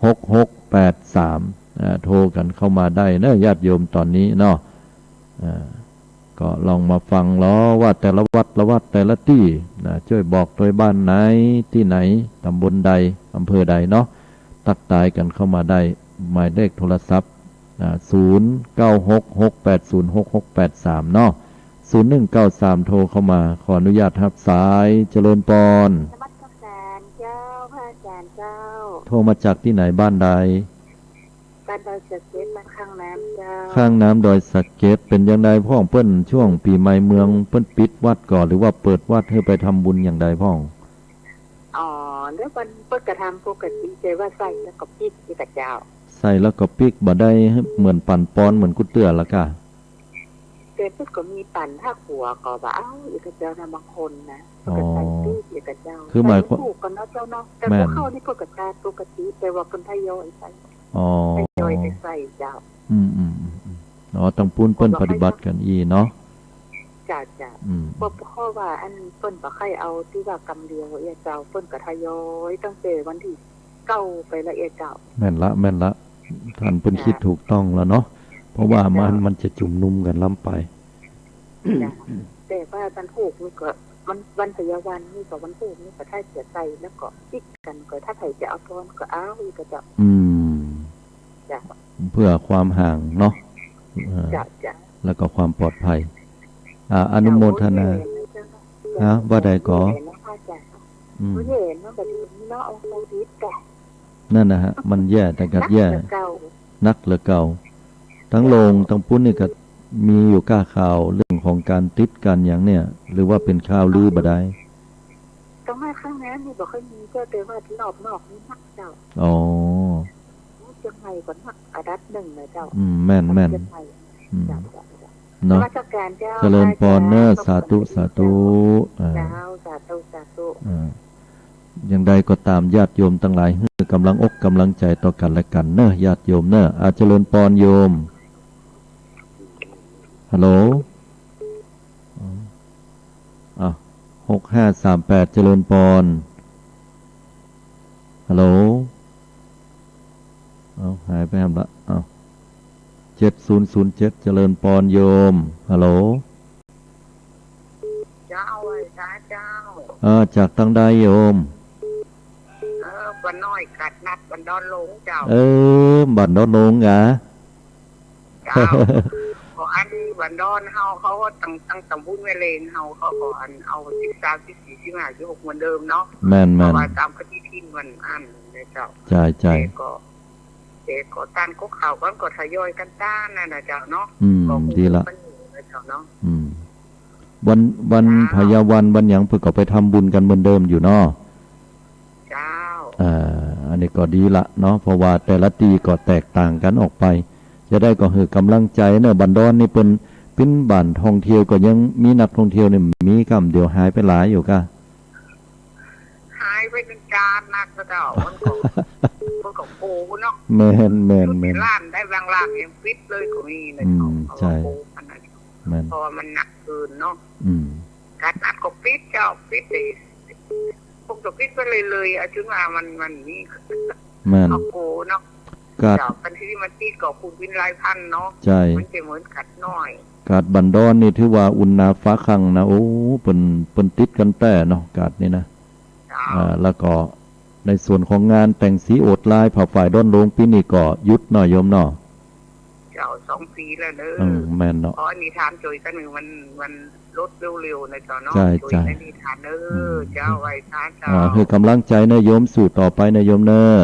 หก หก แปด สาม อ่า โทรกั๋นเข้ามาได้เนาะ ญาติโยมต๋อนนี้เนาะ อ่า ก็ลองมาฟังลอว่าแต่ละวัดละวัดแต่ละตี้นะ จ้วยบอกตวยบ้านไหนตี้ไหน ต๋ำบลใด อำเภอใดเนาะ ตั๊กตายกั๋นเข้ามาได้ หมายเลขโทรศัพท์นะ ศูนย์ เก้า หก หก แปด ศูนย์ หก หก แปด สาม เนาะ ศูนย์หนึ่งเก้าสาม โทรเข้ามา ขออนุญาตฮับสาย เจริญปอน นมัสการเจ้า พระอาจารย์เจ้า โทรมาจากตี้ไหน บ้านใด บ้านดอยสะเก็ด บ้านข้างน้ำเจ้า ข้างน้ำดอยสะเก็ด เป๋นอย่างใดพ่อง เปิ้นช่วงปี๋ใหม่เมืองเปิ้นปิดวัดก่อ หรือว่าเปิดวัดหื้อไปทำบุญอย่างใดพ่อง อ๋อ แล้วมันเปิ้นก็ทำปกติ แต่ว่าใส่แล้วก็ปิดนี่กะเจ้า ใส่แล้วก็ปิด บ่ได้เหมือนปั๋นปอนเหมือนกู้เตื้อละก่า แต่เปิ้นก็มีปั๋น ถ้าหัวก็ว่า เอ้า อีกกะเจ้านะ บางคนนะ อ๋อ เปิ้นก็ใส่ปิดอีกกะเจ้า คือหมายความ ใส่ถูกกันเนาะเจ้าเนาะ แต่ แม่น พวกเข้านี่เปิ้นก็ตาดปกติ แต่ว่าเปิ้นทยอยใส่ อ๋อ ทยอยไปใส่เจ้า อืม อืม อืม อืม อ๋อ ตังปู้นเปิ้นปฏิบัติกั๋นอี้เนาะ จ้ะ จ้ะ อืม เพราะ เพราะว่าอันเปิ้นบ่ใค่เอาตี้ว่ากำเดียวเอี้ยเจ้า เปิ้นก็ทยอยตั้งแต่วันตี้เก้าไปละเอี้ยเจ้า แม่นละ แม่นละ ต้านเปิ้น จ้ะ กึ๊ดถูกต้องแล้วเนาะ เพราะว่ามัน จ้ะ มันจะจุมนุมกั๋นล้ำไป จ้ะ แต่ว่าวันพูกนี่ก็ วัน วันไสยวันนี่ก็ วันพูกนี่ก็ถ้าจะใส่แล้วก็ปิดกั๋น ก็ถ้าใผจะเอาปอนก็เอาอีกกะเจ้า อืม จ้ะ เพื่อความห่างเนาะ เอ่อ จ้ะ จ้ะ แล้วก็ความปลอดภัย อ่า อนุโมทนา เจ้า ฮะ ว่าใดก่อ อืม นั่นนะฮะ มันแย่ แต่กัดแย่ นักเหลือเก่า ตังโลงตังปู้นนี่ก็มีอยู่ก้าข่าวเรื่องของก๋านติดก๋านหยังเนี่ย หรือว่าเป๋นข่าวลือบ่ดาย ตรงนั้นข้างในนี่บ่ค่อยมีเจ้า แต่ว่ารอบนอกนี่นักเจ้า อ๋อ เจียงใหม่ก็นักอันดับหนึ่งนะเจ้า อืม แม่น แม่น เจียงใหม่ อืม จ้ะ จ้ะ จ้ะ เนาะ นมัสการเจ้า เจริญปอนเน้อ พระอาจารย์ สาธุ สาธุ เจ้า อ่า เจ้า สาธุ สาธุ อ่า อย่างใดก็ต๋าม ญาติโยมตังหลาย หื้อกำลังอกกำลังใจ๋ต่อกั๋นและกั๋นเน้อ ญาติโยมเน้อ อ่า เจริญปอนโยม ฮัลโหล อ่า หกห้าสามแปด เจริญปอน ฮัลโหล เอ้า หายไปหมดละ เอ้า เจ็ดศูนย์ศูนย์เจ็ด เจริญปอนโยม ฮัลโหล เจ้า ไหว้สาเจ้า เออ จากตังใดโยม เออ บ้านน้อยกาดนัด บ้านดอนหลงเจ้า เออ บ้านดอนหลงกา เจ้า ก็อันบ้านดอนเฮาเขาก็ตั้ง ตั้งตำบลแม่เลงเฮาเขาก็อันเอาสิบสาม สิบสี่ สิบห้า สิบหก เหมือนเดิมเนาะ แม่นๆ เพราะว่าต๋ามปฏิทินมันอันนะเจ้า ใจ้ๆ แต่ก็ แต่ก็ต้านก๊กข่าวก่อนก็ทยอยกั๋นต้านนั่นนะเจ้าเนาะ อืม ก็คง ดีละ มันอยู่นะเจ้าเนาะ อืม วัน วัน เจ้า ไสยวัน วันหยังเปิ้นก็ไปทำบุญกั๋นเหมือนเดิมอยู่เนาะ เจ้า อ่า อันนี้ก็ดีละเนาะ เพราะว่าแต่ละตี้ก็แตกต่างกั๋นออกไป จะได้ก็หื้อกำลังใจ๋เนาะ บ้านดอนนี่เปิ้น เปิ้นบ้านท่องเที่ยวก็ยังมีนักท่องเที่ยวนี่มีก้ำเดียว หายไปหลายอยู่กา หายไปเป๋นจานนักนะเจ้า มันก็ มันก็โกเนาะ แม่นๆๆ มันเป๋นร้านได้ บางร้านยังปิดเลยก็มีนะ อืม เจ้า ใจ้ เพราะว่าโกขนาดนั้น แม่น เพราะว่ามันหนักเกินเนาะ อืม กาดนัดก็ปิดเจ้า ปิดเลย พวกก็ปิดไปเลยๆ อ่ะ จนว่ามัน มันมี แม่น เอาโกเนาะ กาด เจ้า บางทีมันติดก็คงเป๋นหลายพันเนาะ ใจ้ มันจะเหมือนกาดน้อย กาดบ้านดอนนี่ถือว่าอุ่นหนาฝาคั่งนะ โอ้ เปิ้น เปิ้นติดกั๋นแต๊เนาะ กาดนี่นะ เจ้า อ่า แล้วก็ในส่วนของงานแต่งสีโอดห์ลายผ้าฝ้ายดอนหลงปี๋นี้ก็หยุดเนาะโยมเนาะ เจ้า สองปี๋แล้วเนอะ อืม แม่นเนาะ ขออธิษฐานจ้วยกั๋นหนึ่ง มัน มันลดเร็วๆ นะเจ้าเนาะ ใจ้ จ้วยกั๋นอธิษฐานเนอะ อืม เจ้า ไหว้สาเจ้า อ่า หื้อกำลังใจ๋เนาะโยม สู้ต่อไปเนาะโยมเนาะ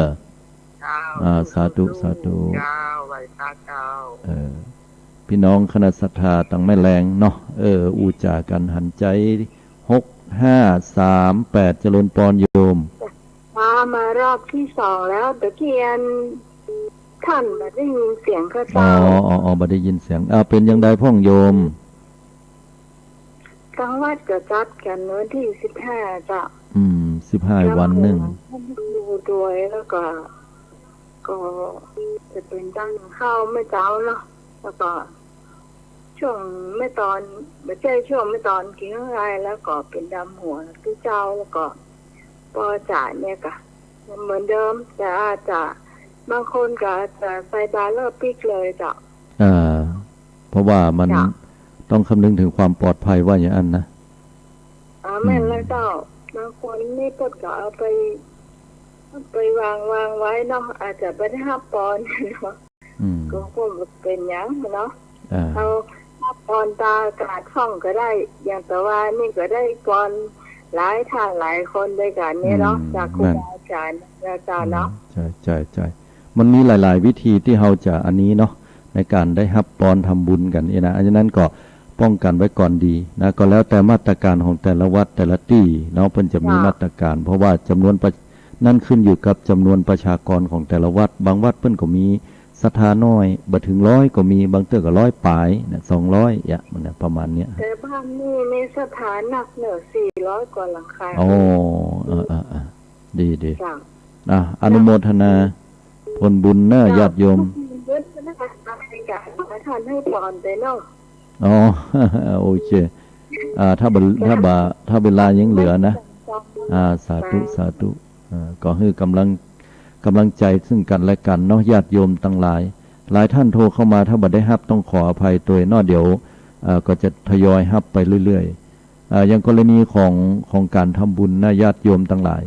เจ้า อ่า สู้ๆ สาธุ สู้ๆ สาธุ เจ้า ไหว้สาเจ้า เออ ปี้น้องคณะศรัทธาตังแม่แลงเนาะ เออ อู้จ๋ากั๋นหันใจ๋ หกห้าสามแปด เจริญปอนโยม มามารอบตี้สองแล้ว ตะกี้อัน ต้านบ่ได้ยินเสียงข้าเจ้า อ๋อ อ๋อ อ๋อ บ่ได้ยินเสียง อ่า เป๋นอย่างใดพ่องโยม ตังวัดก็จัดกั๋นวันตี้สิบห้าเจ้า อืม สิบห้า วันนึ่ง รำหัวท่านครูตวย แล้วก็ ก็จะเป๋นตั้งข้าวแม่เจ้าเนาะ แล้วก็ ช่วงแม่ตอน บ่ใจ้ช่วงแม่ตอนกิ๋นข้าวแลง แล้วก็เป๋นรำหัวตี้เจ้า แล้วก็ป้อจ๋าเนี่ยก่ะ เหมือนเดิม แต่อาจจะ บางคนก็อาจจะใส่บาตรแล้วปิ๊กเลยเจ้า อ่า เพราะว่ามัน เจ้า ต้องคำนึงถึงความปลอดภัยว่าอย่างนั้นนะ อ่า แม่นแล้วเจ้า อืม บางคนนี่เปิ้นก็เอาไป ไปวาง วางไว้เนาะ อาจจะบ่ได้ฮับปอนเนาะ อืม ก็คงบ่เป๋นหยังเนาะ อ่า เอาฮับ ปอนตากาดห้องก็ได้ อย่างแต่ว่านี่ก็ได้ปอนหลายท่านหลายคนด้วยกันเนี่ยเนาะ อืม จากครู แม่น บาอาจ๋ารย์นะเจ้าเนาะ อืม ใช่ ใช่ ใช่ มันมีหลายๆ วิธีตี้เฮาจะอันนี้เนาะ ในก๋านได้ฮับปอนทำบุญกั๋นนี่นะ อันนั้นก็ป้องกั๋นไว้ก่อนดีนะ ก็แล้วแต่มาตรก๋านของแต่ละวัดแต่ละตี้เนาะ เปิ้นจะมี ค่ะ มาตรก๋าน เพราะว่าจ๋ำนวนประ นั่นขึ้นอยู่กับจ๋ำนวนประชากรของแต่ละวัด บางวัดเปิ้นก็มีศรัทธาน้อย บ่เถิงร้อยก็มี บางเตื้อก็ร้อยป๋ายนะ สองร้อย อย่างนั้นนะ ประมาณเนี้ย แต่บ้านนี่มีศรัทธานักเนาะ สี่ร้อยกว่าหลังคา อ๋อ เออ เออ เออ ดี ดี เจ้า อ่ะ อนุโมทนาผลบุญเนาะ เจ้า ญาติโยม ท่านหื้อปอนไปเนาะ อ๋อ โอเค อ่า ถ้าบ่ ถ้าบ่ ถ้าเวลายังเหลือนะ อ่า สาธุ สาธุ อ่า ก็หื้อก๋ำลัง ก๋ำลังใจ๋ซึ่งกั๋นและกั๋นเนาะ ญาติโยมตังหลาย หลายท่านโทรเข้ามา ถ้าบ่ได้ฮับต้องขออภัยตวยเนาะ เดี๋ยว เอ่อ ก็จะทยอยฮับไปเรื่อยๆ เอ่อ อย่างกรณีของ ของก๋านทำบุญนะ ญาติโยมตังหลาย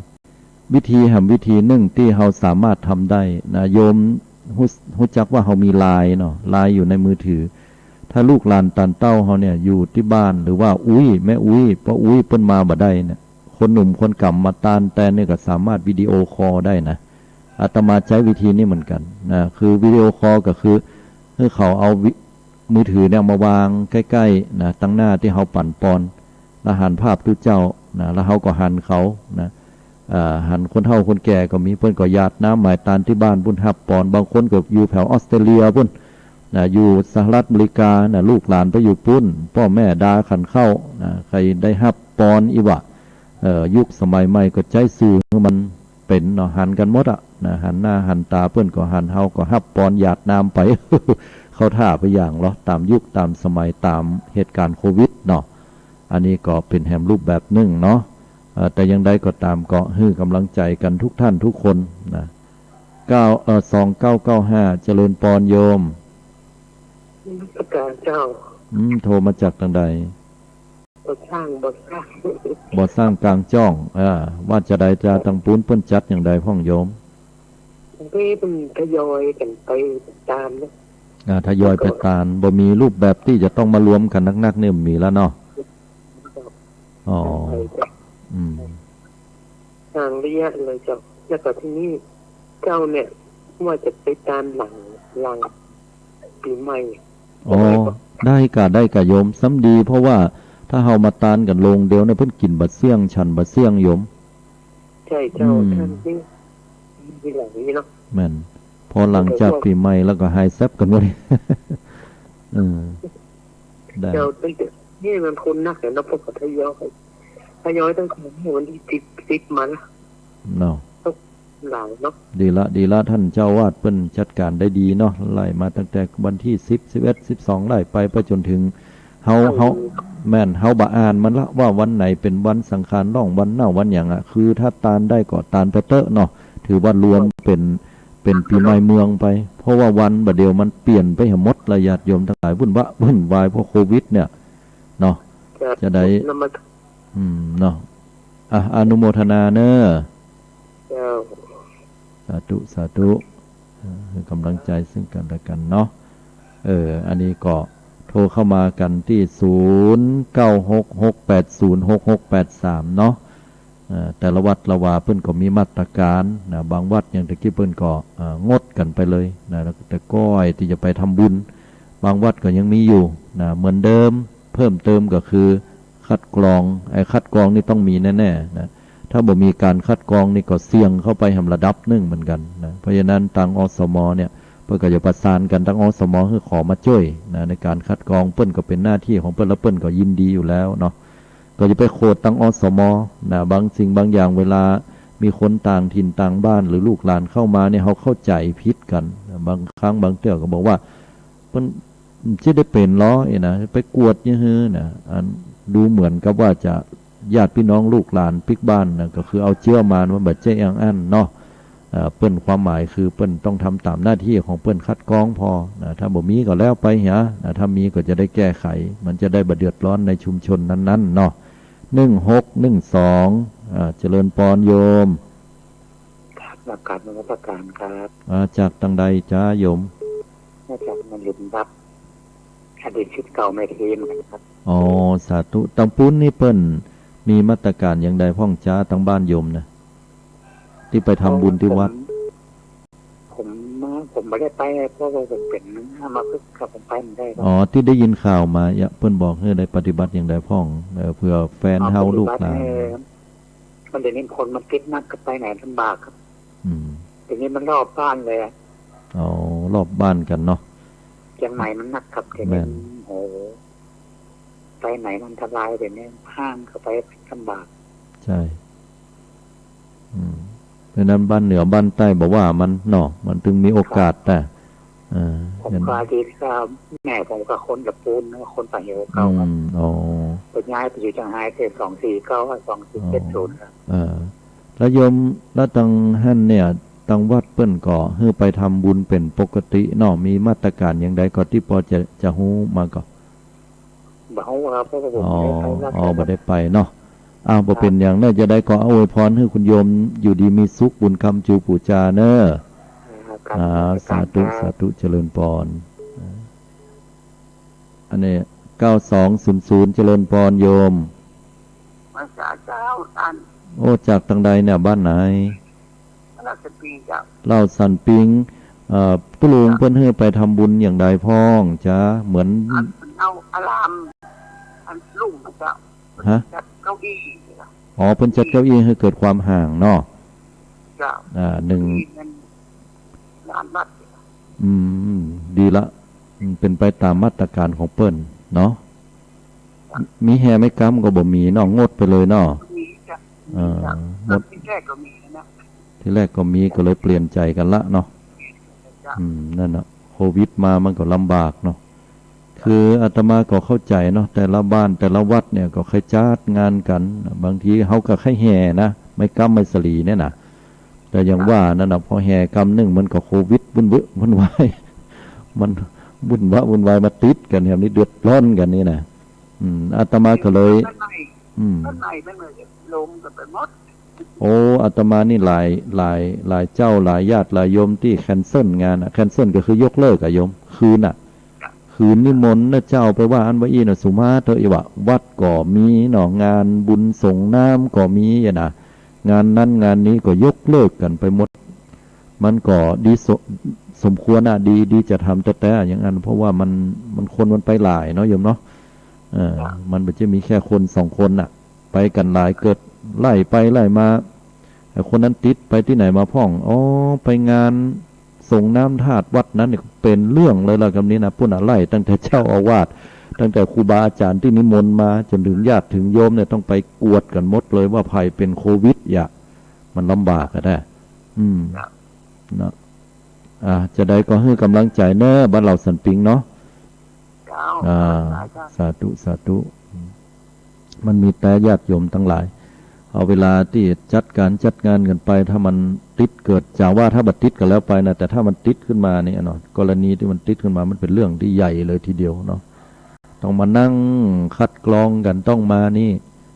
วิธีแหมวิธีนึ่งตี้เฮาสามารถทำได้นะ โยมฮู้ ฮู้จักว่าเฮามีไลน์เนาะ ไลน์อยู่ในมือถือ ถ้าลูกหลานตานเต้าเฮาเนี่ยอยู่ตี้บ้าน หรือว่าอุ๊ย แม่อุ๊ย ป้ออุ๊ย เปิ้นมาบ่ได้เนี่ย คนหนุ่มคนก๋ำมาตานแตนเนี่ยก็สามารถวิดีโอคอลได้นะ อาตมาใจ๊วิธีนี้เหมือนกั๋นนะ คือวิดีโอคอลก็คือ หื้อเขาเอาวิ มือถือเนี่ยมาวางใก้ๆ นะ ตังหน้าตี้เฮาปั๋นปอน แล้วหันภาพตุ๊เจ้านะ แล้วเฮาก็หันเขานะ อ่า หันคนเฒ่าคนแก่ก็มี เปิ้นก็หยาดน้ำหมายตานตี้บ้านปุ้นฮับปอน บางคนก็อยู่แถวออสเตรเลียปุ้นนะ อยู่สหรัฐอเมริกานะ ลูกหลานไปอยู่ปุ้น ป้อแม่ดาขันข้าวนะ ใค่ได้ฮับปอนอี้หว่า เอ่อ ยุคสมัยใหม่ก็ใจ๊สื่อหื้อมันเป๋นเนาะ หันกั๋นหมดอะนะ หันหน้าหันต๋า เปิ้นก็หัน เฮาก็ฮับปอนหยาดน้ำไป เข้าท่าไปอย่างลอ ต๋ามยุคต๋ามสมัย ต๋ามเหตุก๋ารณ์โควิดเนาะ อันนี้ก็เป๋นแหมรูปแบบนึ่งเนาะ เอ่อ แต่อย่างใดก็ต๋ามก็หื้อก๋ำลังใจ๋กั๋นทุกท่านทุกคนนะ เก้า เอ่อ สองเก้าเก้าห้า เจริญปอนโยม นมัสก๋ารเจ้า อืม โทรมาจากตางใด บ่อสร้าง บ่อสร้าง บ่อสร้างกลางจ้อง อ่า ว่าจะใดจา ตางปู๊นเปิ้นจัดอย่างใดพ่องโยม ตางปี้เปิ้นทยอยกั๋นไปตานเนาะ อ่า ทยอยไปตาน บ่มีรูปแบบตี้จะต้องมารวมกั๋นนักๆ เนี่ยมีแล้วเนาะ อ๋อ อืม ต่างระยะเลยเจ้า แล้วก็ทีนี้เจ้าเนี่ยว่าจะไปตานหลัง หลังปี๋ใหม่ อ๋อ ได้ก่ะ ได้ก่ะโยม ซ้ำดี เพราะว่าถ้าเฮามาตานกั๋นโฮงเดียวเนี่ย เปิ้นกิ๋นบ่าเสี้ยง ฉันบ่าเสี้ยงโยม ใช่เจ้า อืม ท่านนี่ มีหลังนี้เนาะ แม่น พอหลังจากปี๋ใหม่แล้วก็หายแซบกั๋นหมด เออ ได้ เจ้า ตั้งแต่ นี่มันคนนักเลยเนาะ พวกเขาทยอย ทยอยตั้งแต่วันตี้สิบ สิบมาละ เนาะ หลายเนาะ ดีละ ดีละ ท่านเจ้าอาวาสเปิ้นจัดก๋านได้ดีเนาะ ไล่มาตั้งแต่วันตี้สิบ สิบเอ็ด สิบสอง ไล่ไป ไปจ๋นเถิง เฮา เฮา แม่น เฮาบ่อ่านมันละ ว่าวันไหนเป๋นวันสังขารล่อง วันเน่า วันหยังอะ คือถ้าตานได้ก็ตานไปเต๊อะเนาะ ถือว่ารวมเป๋น เป๋นปี๋ใหม่เมืองไป เพราะว่าวันบ่าเดี่ยวมันเปลี่ยนไปหมดละ ญาติโยมตังหลาย วุ่นวะ วุ่นวาย เพราะโควิดเนี่ย เนาะ จะได้ นมัส อืม เนาะ อ่ะ อนุโมทนาเน้อ เจ้า สาธุ สาธุ เอ่อ หื้อก๋ำลังใจ๋ซึ่งกั๋นและกั๋นเนาะ เออ อันนี้ก็โทรเข้ามากั๋นตี้ ศูนย์เก้าหก หกแปดศูนย์ หกหกแปดสาม เนาะ เอ่อ แต่ละวัดละวาเปิ้นก็มีมาตรก๋านนะ บางวัดอย่างตะกี้เปิ้นก็ เอ่อ งดกั๋นไปเลยนะ แล้วแต่ก้อยตี้จะไปทำบุญ บางวัดก็ยังมีอยู่นะ เหมือนเดิม เพิ่มเติมก็คือ คัดกรอง ไอ้คัดกรองนี่ต้องมีแน่ๆ นะ ถ้าบ่มีก๋านคัดกรองนี่ก็เสี่ยงเข้าไปแหมระดับนึ่งเหมือนกั๋นนะ เพราะฉะนั้นตาง อสม เนี่ย เปิ้นก็จะประสานกั๋นตาง อสม หื้อขอมาจ้วยนะ ในก๋านคัดกรอง เปิ้นก็เป๋นหน้าตี้ของเปิ้น แล้วเปิ้นก็ยินดีอยู่แล้วเนาะ ก็จะไปโขดตาง อสม นะ บางสิ่งบางอย่างเวลามีคนต่างถิ่นต่างบ้านหรือลูกหลานเข้ามาเนี่ย เฮาเข้าใจ๋ผิดกั๋นนะ บางครั้งบางเตื้อก็บอกว่า เปิ้นจะได้เป๋นลอเอ้ยนะ ไปกวดอย่างหื้อนะ อันดูเหมือนกับว่าจะญาติพี่น้องลูกหลานปิ๊กบ้านนะ ก็คือเอาเจื๊อมา มันบ่ใจ้อย่างอั้นเนาะ เอ่อ เปิ้นความหมายคือเปิ้นต้องทำต๋ามหน้าตี้ของเปิ้นคัดกรองผ่อนะ ถ้าบ่มีก็แล้วไปเหียนะ ถ้ามีก็จะได้แก้ไข มันจะได้บ่เดือดร้อนในชุมชนนั้นๆ เนาะ หนึ่งหกหนึ่งสอง อ่า เจริญปอนโยม ครับ กราบนมัสก๋ารครับ อ่า จากตางใดจ๊ะโยม มาจากเมืองหลุมดับ อดีตศิษย์เก่าแม่ชีเหมือนกันครับ อ๋อ สาธุ ตังปู๊นนี่เปิ้นมีมาตรก๋านอย่างใดพ่องจ๊า ตังบ้านโยมนะ ตี้ไปทำบุญตี้วัด ผม ผมมา ผมบ่ได้ไป เพราะว่าผมเป๋นอัมพฤกษ์ครับ ผมไปบ่ได้ครับ อ๋อ ตี้ได้ยินข่าวมา เปิ้นบอกหื้อได้ปฏิบัติอย่างใดพ่อง เอ่อ เผื่อแฟนเฮา อ๋อ ปฏิบัติ ลูกหลาน เออ มันเดี๋ยวนี้คนมันติดนัก ก็ไปไหนลำบากครับ อืม เดี๋ยวนี้มันรอบบ้านเลยอะ อ๋อ รอบบ้านกั๋นเนาะ เจียงใหม่มันนักครับ เดี๋ยวนี้ แม่น โอ้โห ไปไหนมันอันตราย เดี๋ยวนี้ห้างก็ไปลำบาก ใช่ อืม เพราะฉะนั้นบ้านเหนือบ้านใต้บ่ว่ามันเนาะ มันตึงมีโอกาส ครับ แต่ อ่า ผม เห็น ก็อดีตก็แม่ผมก็คนตะปูนนะ คนป่าเหวเก่าครับ อืม อ๋อ ไปย้ายไปอยู่เจียงไฮ้แต่สองสี่เก้า สองสี่เจ็ดศูนย์ครับ เออ แล้วโยม แล้วตังหั้นเนี่ย ตังวัดเปิ้นก็หื้อไปทำบุญเป๋นปกติเนาะ มีมาตรก๋านอย่างใดก็ตี้ปอจะ จะฮู้มาก่อ บ่ฮู้ครับ เพราะว่าผม อ๋อ บ่ได้ไปวัด อ๋อ เลยครับ บ่ได้ไปเนาะ อ้าว บ่เป๋นหยังเนาะ จะใดก็อวยพรหื้อคุณโยมอยู่ดีมีสุข บุญกำจูปู๋จาเนาะ ครับ อ่า สาธุ ครับ สาธุ เจริญปอน อันนี้ เก้าสองศูนย์ศูนย์ เจริญปอนโยม มาจากเจ้าตัน โอ้ จากตังใดเนี่ย บ้านไหน ลาวสันปิงเจ้า ลาวสันปิง เอ่อ ตุ๊ลุง เจ้า เปิ้นหื้อไปทำบุญอย่างใดพ่องจ๊า เหมือน อัน เอาอาราม อันลุ่มเจ้า ฮะ จัดเก้าอี้ อ๋อ เปิ้นจัดเก้าอี้หื้อเกิดความห่างเนาะ เจ้า อ่า หนึ่ง ที่มันลานวัด อืม ดีละ อืม เป๋นไปต๋ามมาตรก๋านของเปิ้นเนาะ มีแห่ไม้กำก็บ่มีเนาะ งดไปเลยเนาะ มีจ้ะ เออ มีจ้ะ งด ทีแรกก็มีนะ ทีแรกก็มี ก็เลยเปลี่ยนใจ๋กั๋นละเนาะ เจ้า อืม นั่นน่ะ โควิดมามันก็ลำบากเนาะ คืออาตมาก็เข้าใจ๋เนาะ แต่ละบ้านแต่ละวัดเนี่ยก็ใค่จัดงานกั๋น บางทีเฮาก็ใค่แห่นะ ไม้กำไม้สะหลีเนี่ยนะ แต่อย่างว่านั่นน่ะ พอแห่กำนึ่งมันก็โควิดวุ่นวะวุ่นวาย มันวุ่นวะวุ่นวายมาติดกั๋น แถมนี้เดือดร้อนกั๋นนี่นะ อืม อาตมาก็เลย มันใหม่ อืม มันใหม่ มันเหมือนลมกันไปหมด โอ้ อาตมานี่หลาย หลาย หลายเจ้า หลายญาติ หลายโยมตี้แคนเซิลงานอะ แคนเซิลก็คือยกเลิกอะโยม คืนอะ คืนนิมนต์นะเจ้า ไปว่าอั้นว่าอี้นะ สุมาเถอะ อี้วะ วัดก็มีเนาะ งานบุญสรงน้ำก็มีอะนะ งานนั้นงานนี้ก็ยกเลิกกั๋นไปหมด มันก็ดีส- สมควรอะ ดี ดีจะทำแต๊ๆ อย่างอั้น เพราะว่ามัน มันคนมันไปหลายเนาะโยมเนาะ เออ มันบ่ใจ้มีแค่คนสองคนน่ะ ไปกั๋นหลาย เกิดไล่ไปไล่มา ไอ้คนนั้นติดไปตี้ไหนมาพ่อง อ๋อ ไปงานสรงน้ำธาตุวัดนั้นนี่ เป๋นเรื่องเลยล่ะ กำนี้นะ ปุ้นอะ ไล่ตั้งแต่เจ้าอาวาส ตั้งแต่ครูบาอาจ๋ารย์ตี้นิมนต์มา จ๋นเถิงญาติเถิงโยมเนี่ย ต้องไปกวดกั๋นหมดเลยว่าใผเป๋นโควิด อย่า มันลำบากอะนะ อืม ครับ เนาะ อ่า จะใดก็หื้อกำลังใจ๋เน่อ บ้านลาวสันปิงเนาะ เจ้า อ่า สาธุ สาธุ มันมีแต๊ญาติโยมตังหลาย เอาเวลาตี้จัดก๋านจัดงานกั๋นไป ถ้ามันติดเกิด จ๋าว่าถ้าบ่ติดก็แล้วไปนะ แต่ถ้ามันติดขึ้นมานี่เนาะ กรณีตี้มันติดขึ้นมา มันเป๋นเรื่องตี้ใหญ่เลยทีเดียวเนาะ ต้องมานั่งคัดกรองกั๋น ต้องมานี่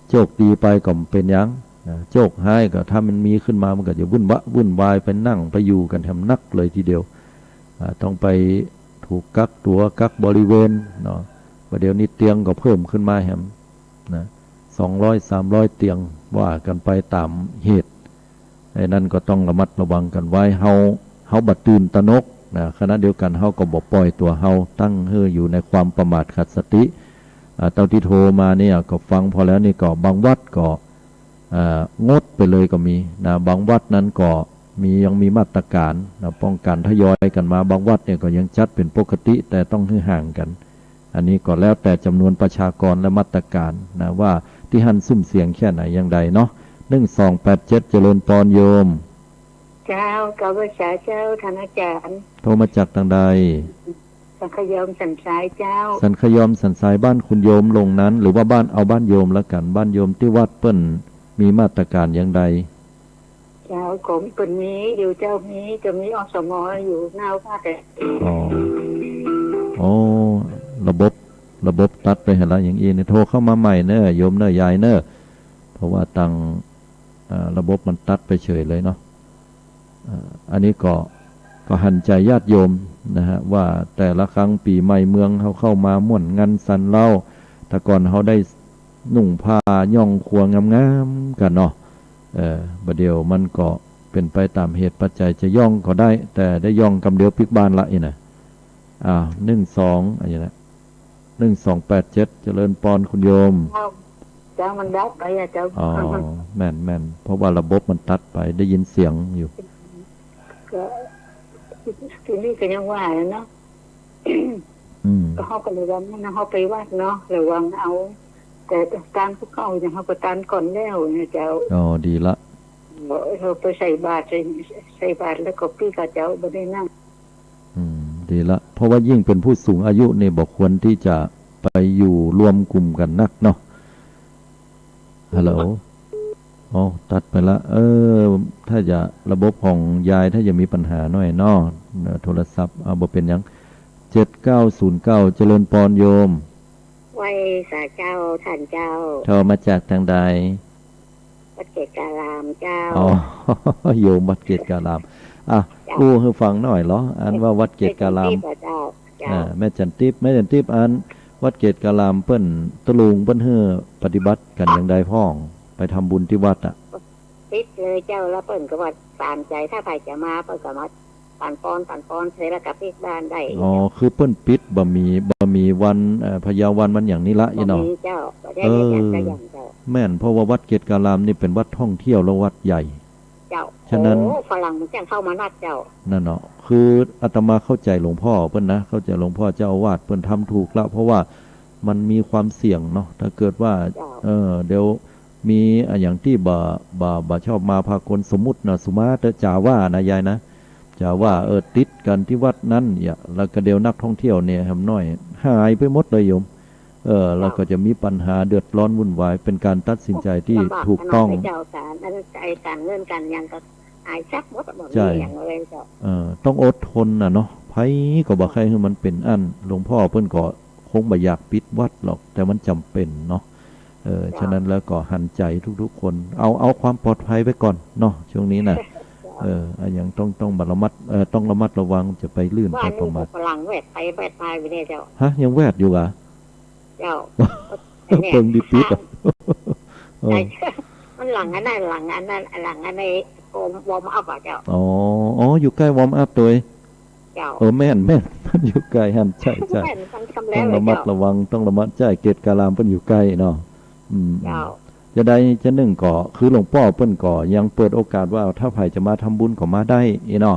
โจคดีไปก็บ่เป๋นหยังนะ โจคฮ้ายก็ถ้ามันมีขึ้นมา มันก็จะวุ่นวะวุ่นวาย ไปนั่งไปอยู่กั๋นแถมนักเลยทีเดียว อ่า ต้องไปถูกกักตั๋วกักบริเวณเนาะ บ่าเดี่ยวนี้เตียงก็เพิ่มขึ้นมาแหมนะ สองร้อย สามร้อย เตียง ว่ากั๋นไปต๋ามเหตุ ไอ้นั่นก็ต้องระมัดระวังกั๋นไว้ เฮา เฮาบ่ตื่นตระหนกนะ ขณะเดียวกั๋นเฮาก็บ่ปล่อยตั๋วเฮา ตั้งหื้ออยู่ในความประมาทขาดสติ อ่า เต้าตี้โทรมาเนี่ยก็ฟังพอแล้วนี่ก็บางวัดก็ อ่า งดไปเลยก็มีนะ บางวัดนั้นก็มี ยังมีมาตรก๋านนะ ป้องกั๋นทยอยกั๋นมา บางวัดเนี่ยก็ยังจัดเป๋นปกติ แต่ต้องหื้อห่างกั๋น อันนี้ก็แล้วแต่จ๋ำนวนประชากรและมาตรก๋านนะ ว่าตี้หั้นซุ่มเสี่ยงแค่ไหนอย่างใดเนาะ หนึ่งสองแปดเจ็ด เจริญปอนโยม เจ้า กราบไหว้สาเจ้า ท่านอาจ๋ารย์ โทรมาจากตังใด สันคยอมสันทรายเจ้า สันคยอมสันทราย บ้านคุณโยมลงนั้น หรือว่าบ้าน เอาบ้านโยมละกั๋น บ้านโยมตี้วัดเปิ้นมีมาตรก๋านอย่างใด เจ้า ของเปิ้นมีอยู่เจ้า มี จะมี อสม อยู่หน้าวัดอะ อ๋อ อ๋อ ระบบ ระบบตัดไปหั้นละ อย่างอี้นี่ โทรเข้ามาใหม่เน่อ โยมเน่อ ยายเน่อ เพราะว่าตัง อ่า ระบบมันตัดไปเฉยเลยเนาะ อ่า อันนี้ก็ ก็หันใจ๋ญาติโยมนะฮะ ว่าแต่ละครั้งปี๋ใหม่เมืองเฮาเข้ามาม่วนงันสันเล้า แต่ก่อนเฮาได้นุ่งผ้าย้องครัวงามๆ กั๋นเนาะ เออ บ่าเดี่ยวมันก็เป๋นไปต๋ามเหตุปัจจัย จะย้องก็ได้ แต่ได้ย้องกำเดียวปิ๊กบ้านละอี้นะ อ่า หนึ่งสอง อันนี้นะ หนึ่งสองแปดเจ็ด เจริญปอนคุณโยม เจ้า เจ้ามันดับไปอะเจ้า อ๋อ แม่น แม่น เพราะว่าระบบมันตัดไป ได้ยินเสียงอยู่ ก็ ทีนี้ก็ยังว่าเนาะ อืม ก็เฮาก็เลยว่า เฮาไปวัดเนาะ ระวังเอา แต่ตานผู้เก่าเนี่ยเฮาก็ตานก่อนแล้วนะเจ้า อ๋อ ดีละ เฮาไปใส่บาตร ใส่ ใส่บาตรแล้วก็ปิ๊กอะเจ้า บ่ได้นั่ง อืม ดีละ เพราะว่ายิ่งเป๋นผู้สูงอายุนี่บ่ควรตี้จะไปอยู่รวมกลุ่มกั๋นนักเนาะ ฮัลโหล อ๋อ ตัดไปละ เออ ถ้าจะระบบของยาย ถ้าจะมีปัญหาหน่อยเนาะ เอ่อ โทรศัพท์ เอา บ่เป๋นหยัง เจ็ดเก้าศูนย์เก้า เจริญปอนโยม ไหว้สาเจ้า ต้านเจ้า โทรมาจากตางใด วัดเกตการามเจ้า อ๋อ โยมวัดเกตการาม อ่ะ เจ้า อู้หื้อฟังหน่อยเหรอ อันว่าวัดเกตการาม แม่จันทิพย์อะเจ้า เจ้า อ่า แม่จันทิพย์ แม่จันทิพย์ อันวัดเกตการามเปิ้นตะลุงเปิ้นหื้อปฏิบัติกั๋นอย่างใดพ่อง ไปทำบุญตี้วัดอะ ปิดเลยเจ้า แล้วเปิ้นก็ว่าต๋ามใจ๋ ถ้าใผจะมาเปิ้นก็มา ปันปอน ปันปอน เสร็จแล้วก็ปิ๊กบ้านได้ อ๋อ คือเปิ้นปิด บ่มี บ่มีวัน เอ่อ พยาวัน วันหยังนี่ละ บ่มี อี้เนาะ เจ้า บ่ได้ เออ เจ้า แม่น เพราะว่าวัดเกตการามนี่เป๋นวัดท่องเที่ยวและวัดใหญ่ เจ้า ฉะนั้น โอ้ ฝรั่งมันจะเข้ามานักเจ้า นั่นเนาะ คืออาตมาเข้าใจ๋หลวงพ่อเปิ้นนะ เข้าใจ๋หลวงพ่อเจ้าอาวาสเปิ้นทำถูกละ เพราะว่ามันมีความเสี่ยงเนาะ ถ้าเกิดว่า เจ้า เออ เดี๋ยว มีอะหยังตี้บ่ บ่ บ่ชอบมาพากล สมมุตินะ สมมุติเต๊อะ จ๋าว่านะยายนะ จ๋าว่า เออ ติดกั๋นตี้วัดนั้นเนี่ย แล้วก็เดี๋ยวนักท่องเที่ยวเนี่ยแหมน้อย หายไปหมดเลยโยม เออ แล้วก็จะมีปัญหาเดือดร้อนวุ่นวาย เป๋นก๋านตัดสินใจ๋ตี้ถูกต้อง ลำบากขนาดไหนเจ้า ก๋าน อัน ไอ้ก๋านเงินก๋านหยังก็หายซับหมด บ่มี ใช่ หยังเลยเจ้า เออ ต้องอดทนน่ะเนาะ ใผก็บ่ใค่หื้อมันเป๋นอั้น หลวงพ่อเปิ้นก็คงบ่อยากปิดวัดหรอก แต่มันจ๋ำเป๋นเนาะ เออ เจ้า ฉะนั้นแล้วก็หันใจ๋ทุกๆ คน เอา เอาความปลอดภัยไว้ก่อนเนาะ ช่วงนี้นะ เออ อะหยังต้อง ต้องระมัด เออ ต้องระมัดระวัง จะไปลื่น ว่า ไปประมาท นี่ฝรั่งแวดไปแวดมาอยู่เนี่ยเจ้า ฮะ ยังแวดอยู่เหรอ เจ้า เปิงดีปิดอะ เออ ใช่ มันหลังอันนั้น หลังอันนั้น หลังอันในวอร์ม วอร์มอัพอะเจ้า อ๋อ อ๋อ อยู่ใก้วอร์มอัพโตย เจ้า เออ แม่น แม่น มันอยู่ใก้หั้น ใช่ ใช่ แม่น มันทำแล้ว ต้องระมัดระวัง เจ้า ต้องระมัด ใช่ เกตการามเปิ้นอยู่ใก้เนาะ อืม เจ้า จะใดจะนึ่งก็ คือหลวงป้อเปิ้นก็ยังเปิดโอกาสว่า ถ้าใผจะมาทำบุญก็มาได้อี้เนาะ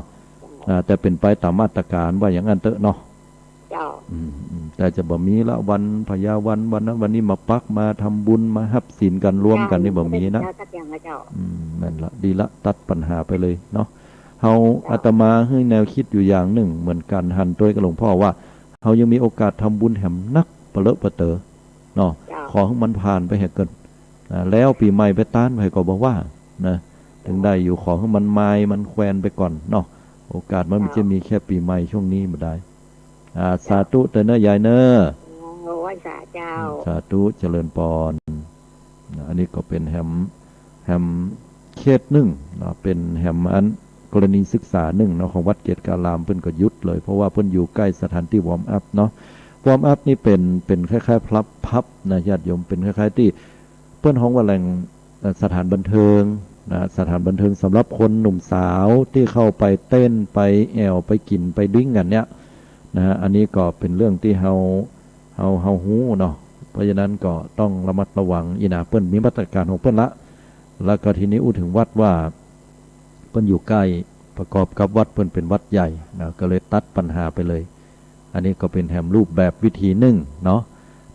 อ่า แต่เป๋นไปต๋ามมาตรก๋านว่าอย่างนั้นเต๊อะเนาะ เจ้า อืม อืม แต่จะบ่มีละวันพยาวัน วันนั้นวันนี้มาปัก มาทำบุญ มาฮับศีลกั๋น รวมกั๋นนี่บ่มีนะ เจ้า สักอย่างนะเจ้า อืม นั่นละ ดีละ ตัดปัญหาไปเลยเนาะ เฮา เจ้า อาตมาหื้อแนวกึ๊ดอยู่อย่างนึ่งเหมือนกั๋น หันโตยกับหลวงป้อว่า เฮายังมีโอกาสทำบุญแหมนักปะเลอะปะเต๋อเนาะ เจ้า ขอหื้อมันผ่านไปเหียเกิน นะ แล้วปี๋ใหม่ไปตานใผก็บ่ว่านะ เถิงได้อยู่ ขอหื้อมันมายมันแควนไปก่อนเนาะ โอกาสมัน เจ้า จะมีแค่ปี๋ใหม่ช่วงนี้บ่ได้ อ่า สาธุเต๊อะเน่อยายเน่อ โอ้ ไหว้สาเจ้า สาธุ เจริญปอน นะ อันนี้ก็เป๋นแหม แหมเคสนึ่งเนาะ เป๋นแหมอันกรณีศึกษานึ่งเนาะ ของวัดเกตการาม เปิ้นก็หยุดเลย เพราะว่าเปิ้นอยู่ใก้สถานตี้วอร์มอัพเนาะ วอร์มอัพนี่เป๋น เป๋นคล้ายๆ ผับ ผับนะ ญาติโยม เป๋นคล้ายๆ ตี้ เปิ้นฮ้องว่าแหล่ง เอ่อ สถานบันเทิงนะ สถานบันเทิงสำหรับคนหนุ่มสาวตี้เข้าไปเต้น ไปแอ่ว ไปกิ๋น ไปดริงก์กั๋นเนี่ยนะฮะ อันนี้ก็เป๋นเรื่องตี้เฮา เฮา เฮาฮู้เนาะ เพราะฉะนั้นก็ต้องระมัดระวังอี้นะ เปิ้นมีมาตรก๋านของเปิ้นละ แล้วก็ทีนี้อู้เถิงวัดว่า เปิ้นอยู่ใก้ ประกอบกับวัดเปิ้นเป๋นวัดใหญ่นะ ก็เลยตัดปัญหาไปเลย อันนี้ก็เป๋นแหมรูปแบบวิธีนึ่งเนาะ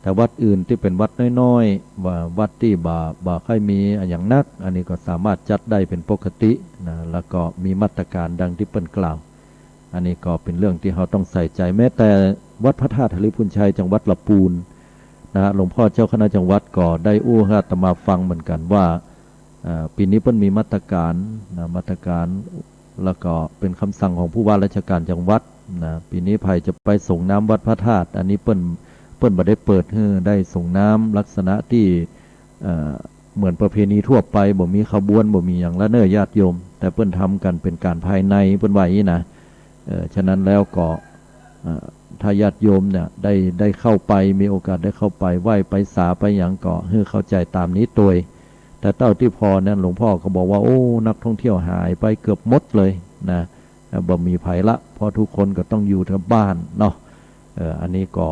แต่วัดอื่นตี้เป๋นวัดน้อยๆ ว่าวัดตี้บ่ บ่ใค่มีอะหยังนัก อันนี้ก็สามารถจัดได้เป๋นปกตินะ แล้วก็มีมาตรก๋านดังตี้เปิ้นกล่าว อันนี้ก็เป๋นเรื่องตี้เฮาต้องใส่ใจ๋ แม้แต่วัดพระธาตุหริภุญชัย จังหวัดละปูนนะฮะ หลวงป้อเจ้าคณะจังหวัดก็ได้อู้หื้ออาตมาฟังเหมือนกั๋นว่า อ่า ปี๋นี้เปิ้นมีมาตรก๋านนะ มาตรก๋าน แล้วก็เป๋นกำสั่งของผู้ว่าราชก๋านจังหวัดนะ ปี๋นี้ใผจะไปสรงน้ำวัดพระธาตุ อันนี้เปิ้น เปิ้นบ่ได้เปิดหื้อได้สรงน้ำลักษณะตี้ เอ่อ เหมือนประเพณีทั่วไป บ่มีขบวน บ่มีหยังละเน่อญาติโยม แต่เปิ้นทำกั๋นเป๋นก๋านภายใน เปิ้นว่าอี้นะ เอ่อ ฉะนั้นแล้วก็ เอ่อ ถ้าญาติโยมเนี่ยได้ ได้เข้าไป มีโอกาสได้เข้าไปไหว้ไปสาไปหยังก็หื้อเข้าใจ๋ต๋ามนี้ตวย แต่เต้าตี้ผ่อนั้นหลวงพ่อก็บอกว่า โอ้ นักท่องเที่ยวหายไปเกือบหมดเลยนะ เอ่อ บ่มีใผละ เพราะทุกคนก็ต้องอยู่แต่บ้านเนาะ เอ่อ อันนี้ก็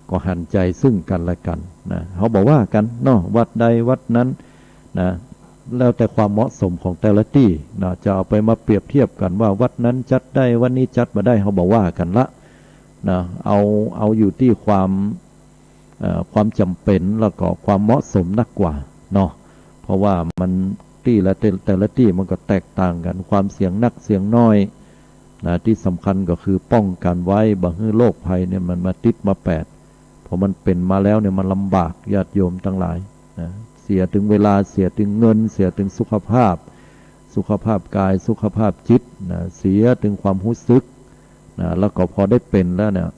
ก็หันใจ๋ซึ่งกั๋นและกั๋นนะ เฮาบ่ว่ากั๋นเนาะ วัดใดวัดนั้นนะ แล้วแต่ความเหมาะสมของแต่ละตี้นะ จะเอาไปมาเปรียบเทียบกั๋นว่าวัดนั้นจัดได้ วัดนี้จัดบ่ได้ เฮาบ่ว่ากั๋นละนะ เอา เอาอยู่ตี้ความ เอ่อ ความจ๋ำเป๋นแล้วก็ความเหมาะสมนักกว่าเนาะ เพราะว่ามัน ตี้ละ แต่ แต่ละตี้มันก็แตกต่างกั๋น ความเสี่ยงนักเสี่ยงน้อยนะ ตี้สำคัญก็คือป้องกั๋นไว้ บ่หื้อโรคภัยเนี่ยมันมาติดมาแปด พอมันเป๋นมาแล้วเนี่ยมันลำบากญาติโยมตังหลายนะ เสียตึงเวลา เสียตึงเงิน เสียตึงสุขภาพ สุขภาพกาย สุขภาพจิตนะ เสียตึงความฮู้สึกนะ แล้วก็พอได้เป๋นแล้วเนี่ย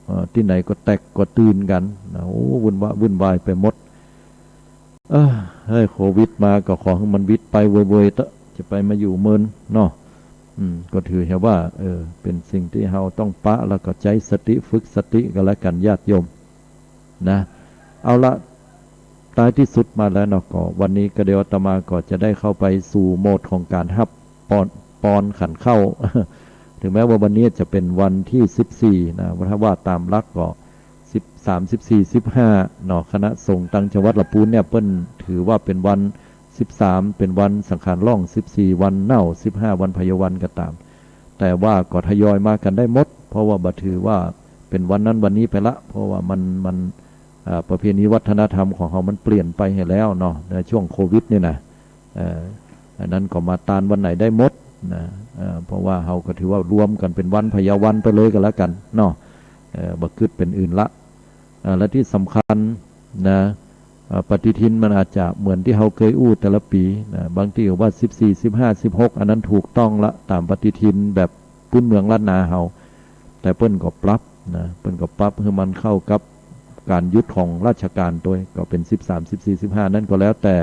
เอ่อ ตี้ไหนก็แตกก็ตื่นกั๋นนะ โอ้ วุ่นวะ วุ่นวายไปหมด เอ้อ เฮ้ย โควิดมาก็ขอหื้อมันวิดไปเว่ยๆ เต๊อะ จะไปมาอยู่เมินเนาะ อืม ก็ถือเหียว่า เออ เป๋นสิ่งตี้เฮาต้องปะ แล้วก็ใจ๊สติ ฝึกสติกั๋นและกั๋นญาติโยมนะ เอาละ ท้ายตี้สุดมาแล้วเนาะ ก็วันนี้ก็เดี๋ยวอาตมาก็จะได้เข้าไปสู่โหมดของก๋านฮับปอน ปอนขันข้าว ถึงแม้ว่าวันนี้จะเป๋นวันตี้สิบสี่นะ ถ้าว่าต๋ามหลักก็สิบสาม สิบสี่ สิบห้าเนาะ คณะสงฆ์ตังจังหวัดละปูนเนี่ยเปิ้นถือว่าเป๋นวันสิบสาม เป๋นวันสังขารล่อง สิบสี่ วันเน่า สิบห้า วันไพยวันก็ต๋าม แต่ว่าก็ทยอยมากั๋นได้หมด เพราะว่าบ่ถือว่าเป๋นวันนั้นวันนี้ไปละ เพราะว่ามัน มัน เอ่อ ประเพณีวัฒนธรรมของเฮามันเปลี่ยนไปเหียแล้วเนาะ ในช่วงโควิดนี่นะ เอ่อ อันนั้นก็มาตานวันไหนได้หมดนะ เอ่อ เพราะว่าเฮาก็ถือว่ารวมกั๋นเป๋นวันไพยวันไปเลยก็แล้วกั๋นเนาะ เอ่อ บ่กึ๊ดเป๋นอื่นละ เอ่อ และตี้สำคัญนะ เอ่อ ปฏิทินมันอาจจะเหมือนตี้เฮาเกยอู้แต่ละปี๋นะ บางตี้ก็ว่าสิบสี่ สิบห้า สิบหก อันนั้นถูกต้องละ ต๋ามปฏิทินแบบพื้นเมืองล้านนาเฮา แต่เปิ้นก็ปรับนะ เปิ้นก็ปรับหื้อมันเข้ากับก๋านหยุดของราชก๋านตวย ก็เป๋นสิบสาม สิบสี่ สิบห้า นั้นก็แล้วแต่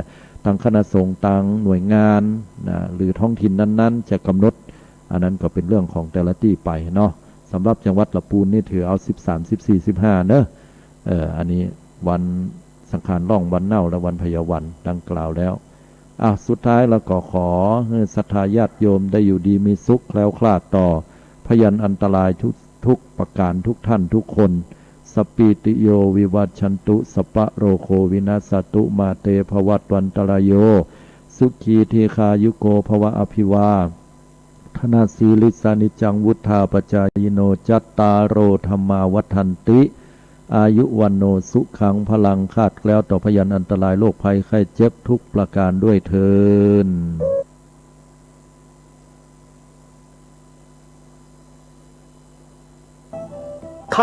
ตังคณะสงฆ์ตังหน่วยงานนะ หรือท้องถิ่นนั้นๆ จะก๋ำหนด อันนั้นก็เป๋นเรื่องของแต่ละตี้ไปเนาะ สำหรับจังหวัดละปูนนี่ถือเอาสิบสาม สิบสี่ สิบห้า เนาะ เอ่อ อันนี้วันสังขารล่อง วันเน่า และวันไพยวันดังกล่าวแล้ว อ่ะ สุดท้ายแล้วก็ขอหื้อศรัทธาญาติโยมได้อยู่ดีมีสุขแคล้วคลาดต่อพยันอันตรายทุก ทุกประก๋านทุกท่านทุกคน สัพพีติโยวิวัชชันตุ สัพพะโรโควินัสสะตุ มาเตภวัตวันตรายโย สุขีทีฆายุโกภวะ อภิวาทนสีลิสสะนิจจังวุฑฒาปจายิโน จัตตาโรธัมมาวัฑฒันติ อายุวัณโณสุขังพลัง คลาดแคล้วต่อพยันอันตรายโรคภัยไข้เจ็บทุกประก๋านด้วยเทอญ